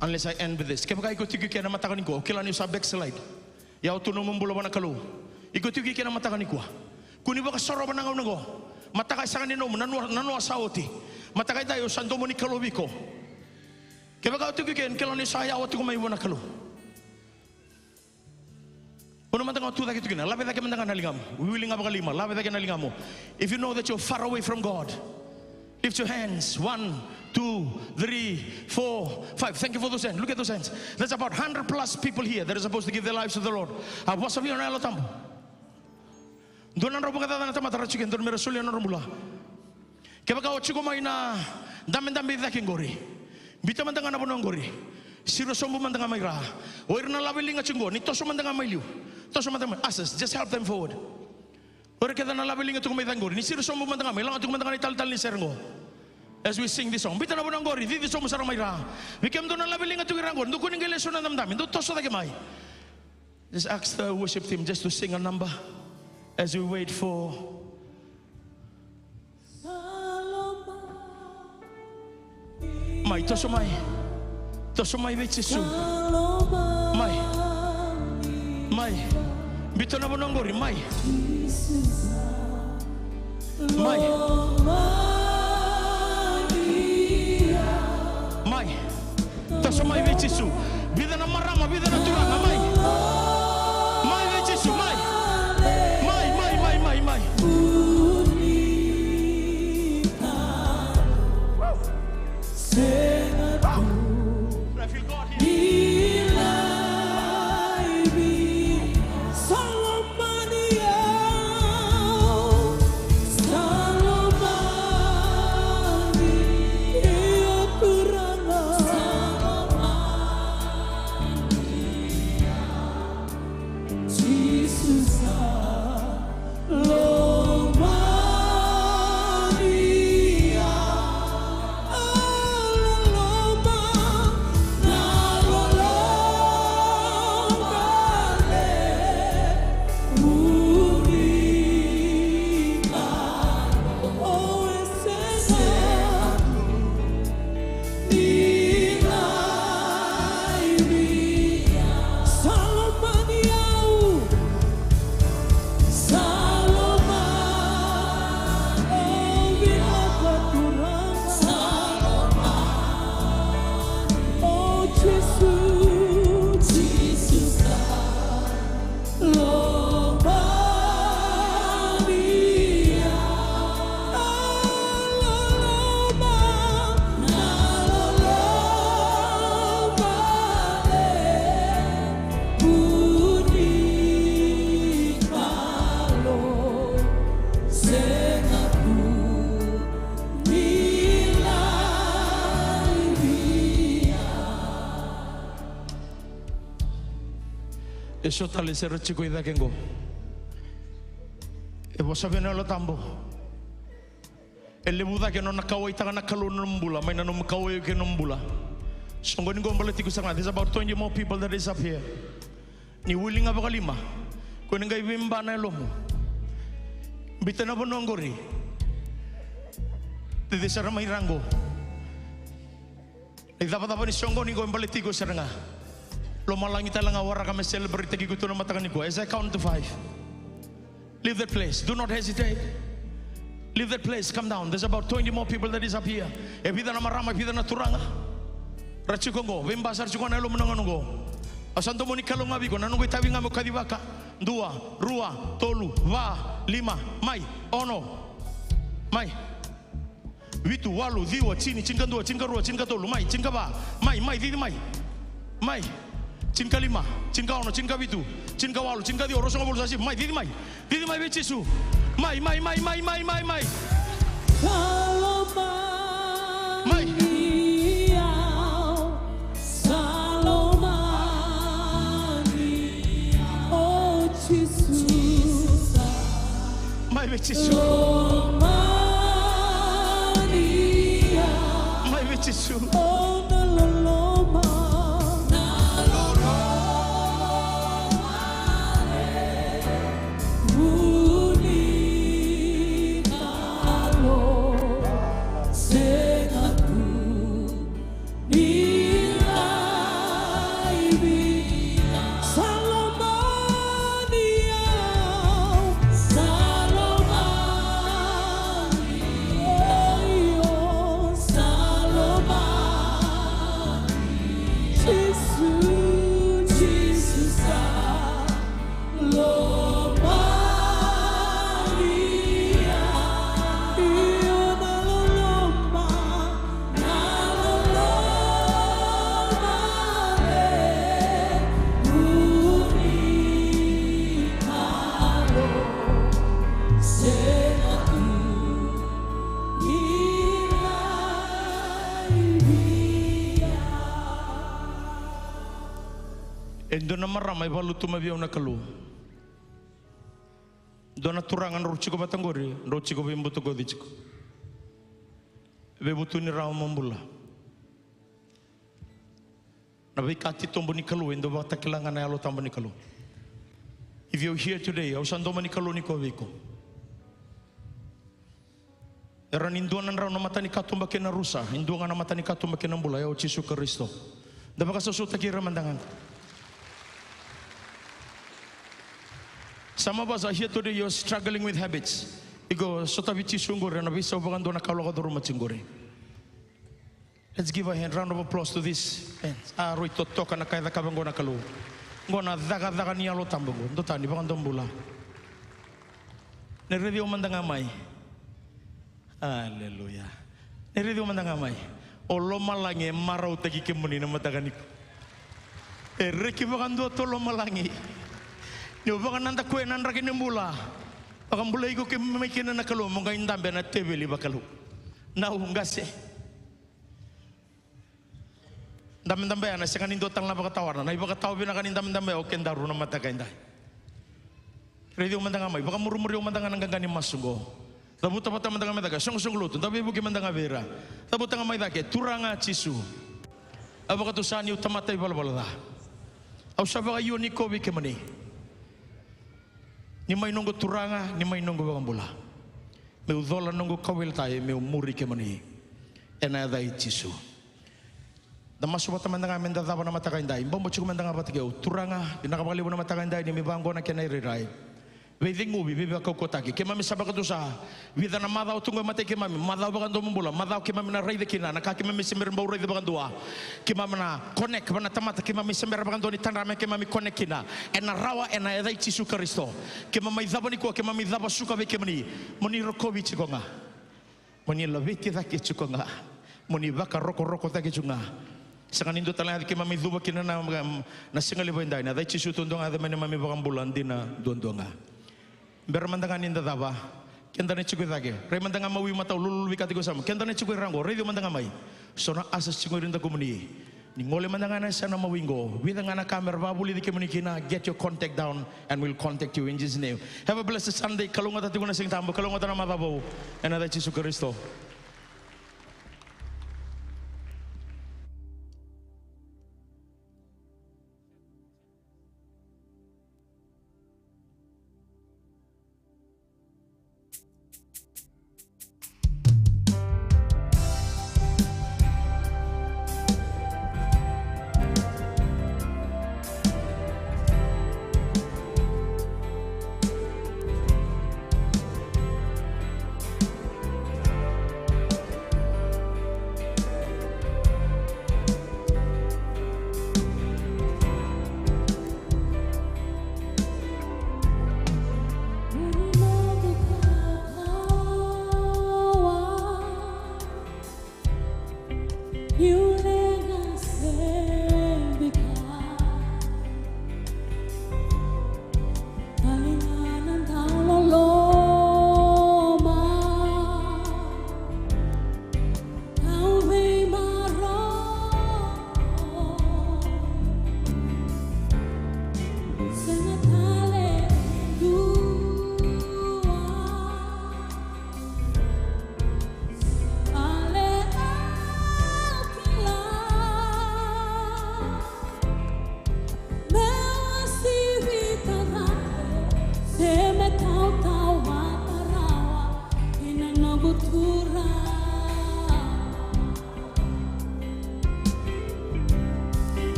unless I end with this. Kevaka iko tiko ike ena mataka nikua, o kila ni o sa backslide. Yawa tu nomu bula vua na Kalou. Iko tiko ike ena mataka nikua. Kua ni vakasorova na gauna qo. Mataka e sega ni nomu, na noa, na noa sa oti. Mataka edai o sa domo ni Kalou vei iko. Kevaka o tiko ike, kila ni o sa yawa tiko mai vua na Kalou. Vanua mada ga o tu cake tu kina, lave cake mada ga na ligamu. Wili ga vakalima, lave cake na ligamu. If you know that you're far away from God, lift your hands. One, two, three, four, five. Thank you for those hands. Look at those hands. There's about hundred plus people here that are supposed to give their lives to the Lord. A vosa vei ira na Yalo Tabu. Dua na drau vakacaca na tamata ra tiko, dua na mera solia na nodra bula. Kevaka o tiko mai na dabedabe i cake qori, biuta mada ga na vanua qori. Siro sobu mada ga mai ra. O ira na lave liga tiko qo, ni toso mada ga mai liu. Toso mada ga mai. Ushers, just help them forward. O ira kece na lave liga tiko mai cake qori, ni siro sobu mada ga mai, laga tiko mada ga na italetale ni sere qo. As we sing this song, biuta na vanua qori, cici sobu sara mai ra. Vei kemudou na lave liga tiko i ra qori, dou kua ni qai lesu na dabedabe, dou toso cake mai. Just ask the worship team just to sing a number as we wait for. Mai, toso mai. Toso mai vei Jisu. Mai. Mai. Biuta na vanua qori, mai. Mai. Mai. Toso mai vei Jisu. Vica na marama, vica na turaga, mai. Mai vei Jisu, mai. Mai, mai, mai, mai, mai. I feel God here. E so tale se ra tiko i cake qo. E vosa vei na Yalo Tabu. E levu cake na nona kauwaitaka na Kalou na nomu bula mai na nomu kauwai kei na nomu bula. Soqoni qo baleti iko sara ga. There's about twenty more people that is up here. Ni wili ga vakalima. Ko ni qai veiba na yalomu. Biuta na vanua qori. Ceci sara mai ra qo. Na icavacava ni soqoni qo e baleti iko sara ga. Lomalagi tale ga waraka me celebrate-taki iko tu na mataka nikua. As I count to five, leave that place. Do not hesitate. Leave that place. Come down. There's about twenty more people that is up here. E vica na marama, e vica na turaga ra tiko qo. Veiba sara tiko na yalomu na gauna qo. Au sa domo ni Kalou ga vei iko. Na noqu itavi ga meu kacivaka. Dua, rua, tolu, va, lima, mai, ono. Mai. Vitu, walu, ciwa, tini, tinikadua, tinikarua, tinikatolu, mai, tinikava, mai, mai, cici mai. Mai. Tinikalima, tinikaono, tinikavitu, tinikawalu, tinikaciwa, ruasagavulu, sa sivi, mai, cici mai. Cici mai vei Jisu. Mai, mai, mai. Mai. Sa lomani au, Jisu. Mai vei Jisu. Lomani au. Mai vei Jisu. O na loloma. Na loloma. Vuni kalo sega tu ni laivi. Sa lomani au, sa lomani au, sa lomani. Jisu, Jisu sa lomani au. Io na loloma, na loloma levu ni Kalou sega tu ni laivi. E dua na marama e vakalutuma vei au na Kalou. Dua na turaga drau tiko vata qori, drau tiko veibutakoci tiko. Veivutuni rawa mo bula. Na veika titobu ni Kalou e dau vakatakila ga na Yalo Tabu ni Kalou. If you're here today, au sa domo ni Kalou nikua vei iko. Era ni dua na drau na matanikatuba kei na rusa, e dua ga na matanikatuba kei na bula, e o Jisu Karisito. Da vakasausautaki ira mada ga. Some of us are here today, you're struggling with habits. Iko sotavi Jisu qori, ena veisau vakadua na ka o lako curuma tiko qori. Let's give a hand, round of applause to this. E, a rui totoka na ka e cakava qo na Kalou. Qo na cakacaka ni Yalo Tabu qo. Dua tani, vakadomobula. Ni raici au mada ga mai. Aleluya. Ni raici au mada ga mai. O lomalagi e marautaki kemuni na mataka nikua. E reki vakadua tu o lomalagi. Ni o vakanadakuya na draki ni bula. Vakabulai iko ke mai kina na Kalou, mo qai dabe na teveli vakalou. Nau qase. Dabedabe ya na sega ni dua tale na vakatawana. Na ivakatawa vinaka ni dabedabe ya o kedaru na mataka edai. Raici au mada ga mai, vakamurimuri au mada ga na qaqa ni masu qo. Cavuta vata mada ga mai cake, soqosoqo lotu, da veivuke mada ga vei ira. Cavuta ga mai cake, Turaga Jisu. Au vakatusa niu tamata ivalavala ca. Au sa vakaio nikua vei kemuni. Ni mai noqu Turaga, ni mai noqu Vakabula. Meu cola noqu kauveilatai, meu muri kemuni. Ena yaca i Jisu. Da masu vata mada ga me da cava na mataka edai. Bobo tiko mada ga vata kei au. Turaga, vinaka vakalevu na mataka edai, ni mai vaqo na kena irairai. Veiceguvi, veivakaukauwataki. Keimami sa vakatusa. Vica na macawa tu qo e matai keimami. Macawa vakadomobula. Macawa keimami na raica kina. Na ka keimami se bera bau raica vakadua. Keimami na connect vaka na tamata keimami se bera vakadua ni tadra me keimami connect kina. Ena rawa, ena yaca i Jisu Karisito. Keimami mai cava nikua, keimami cava suka vei kemuni. Mo ni rokovi tiko ga. Mo ni laveti cake tiko ga. Mo ni vakarokorokotaki tiko ga. Sega ni dua tale na yaca keimami cuva kina na, na, na siga levu edai. Na yaca i Jisu duadua ga, yaca mai neimami Vakabula dina duadua ga. Bera mada ga ni da cava. Keda na tiko i cake. Rai mada ga mai, matau lululu vei ka tiko e yasamu. Keda na tiko i ra qo. Raici au mada ga mai. So na ushers tiko qori, da kumuni. Ni gole mada ga na yasana mawi qo, vica ga na ka me ra vakavulici kemuni kina, get your contact down and we'll contact you in Jesus' name. Have a blessed Sunday. Kalougata tiko na Siga Tabu, kalougata na macawa vou. Ena yaca i Jisu Karisito.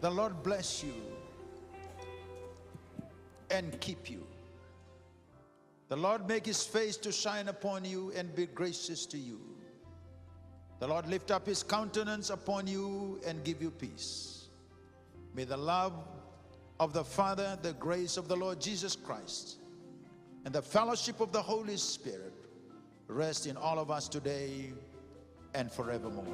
The Lord bless you and keep you. The Lord make his face to shine upon you and be gracious to you. The Lord lift up his countenance upon you and give you peace. May the love of the Father, the grace of the Lord Jesus Christ, and the fellowship of the Holy Spirit rest in all of us today and forevermore.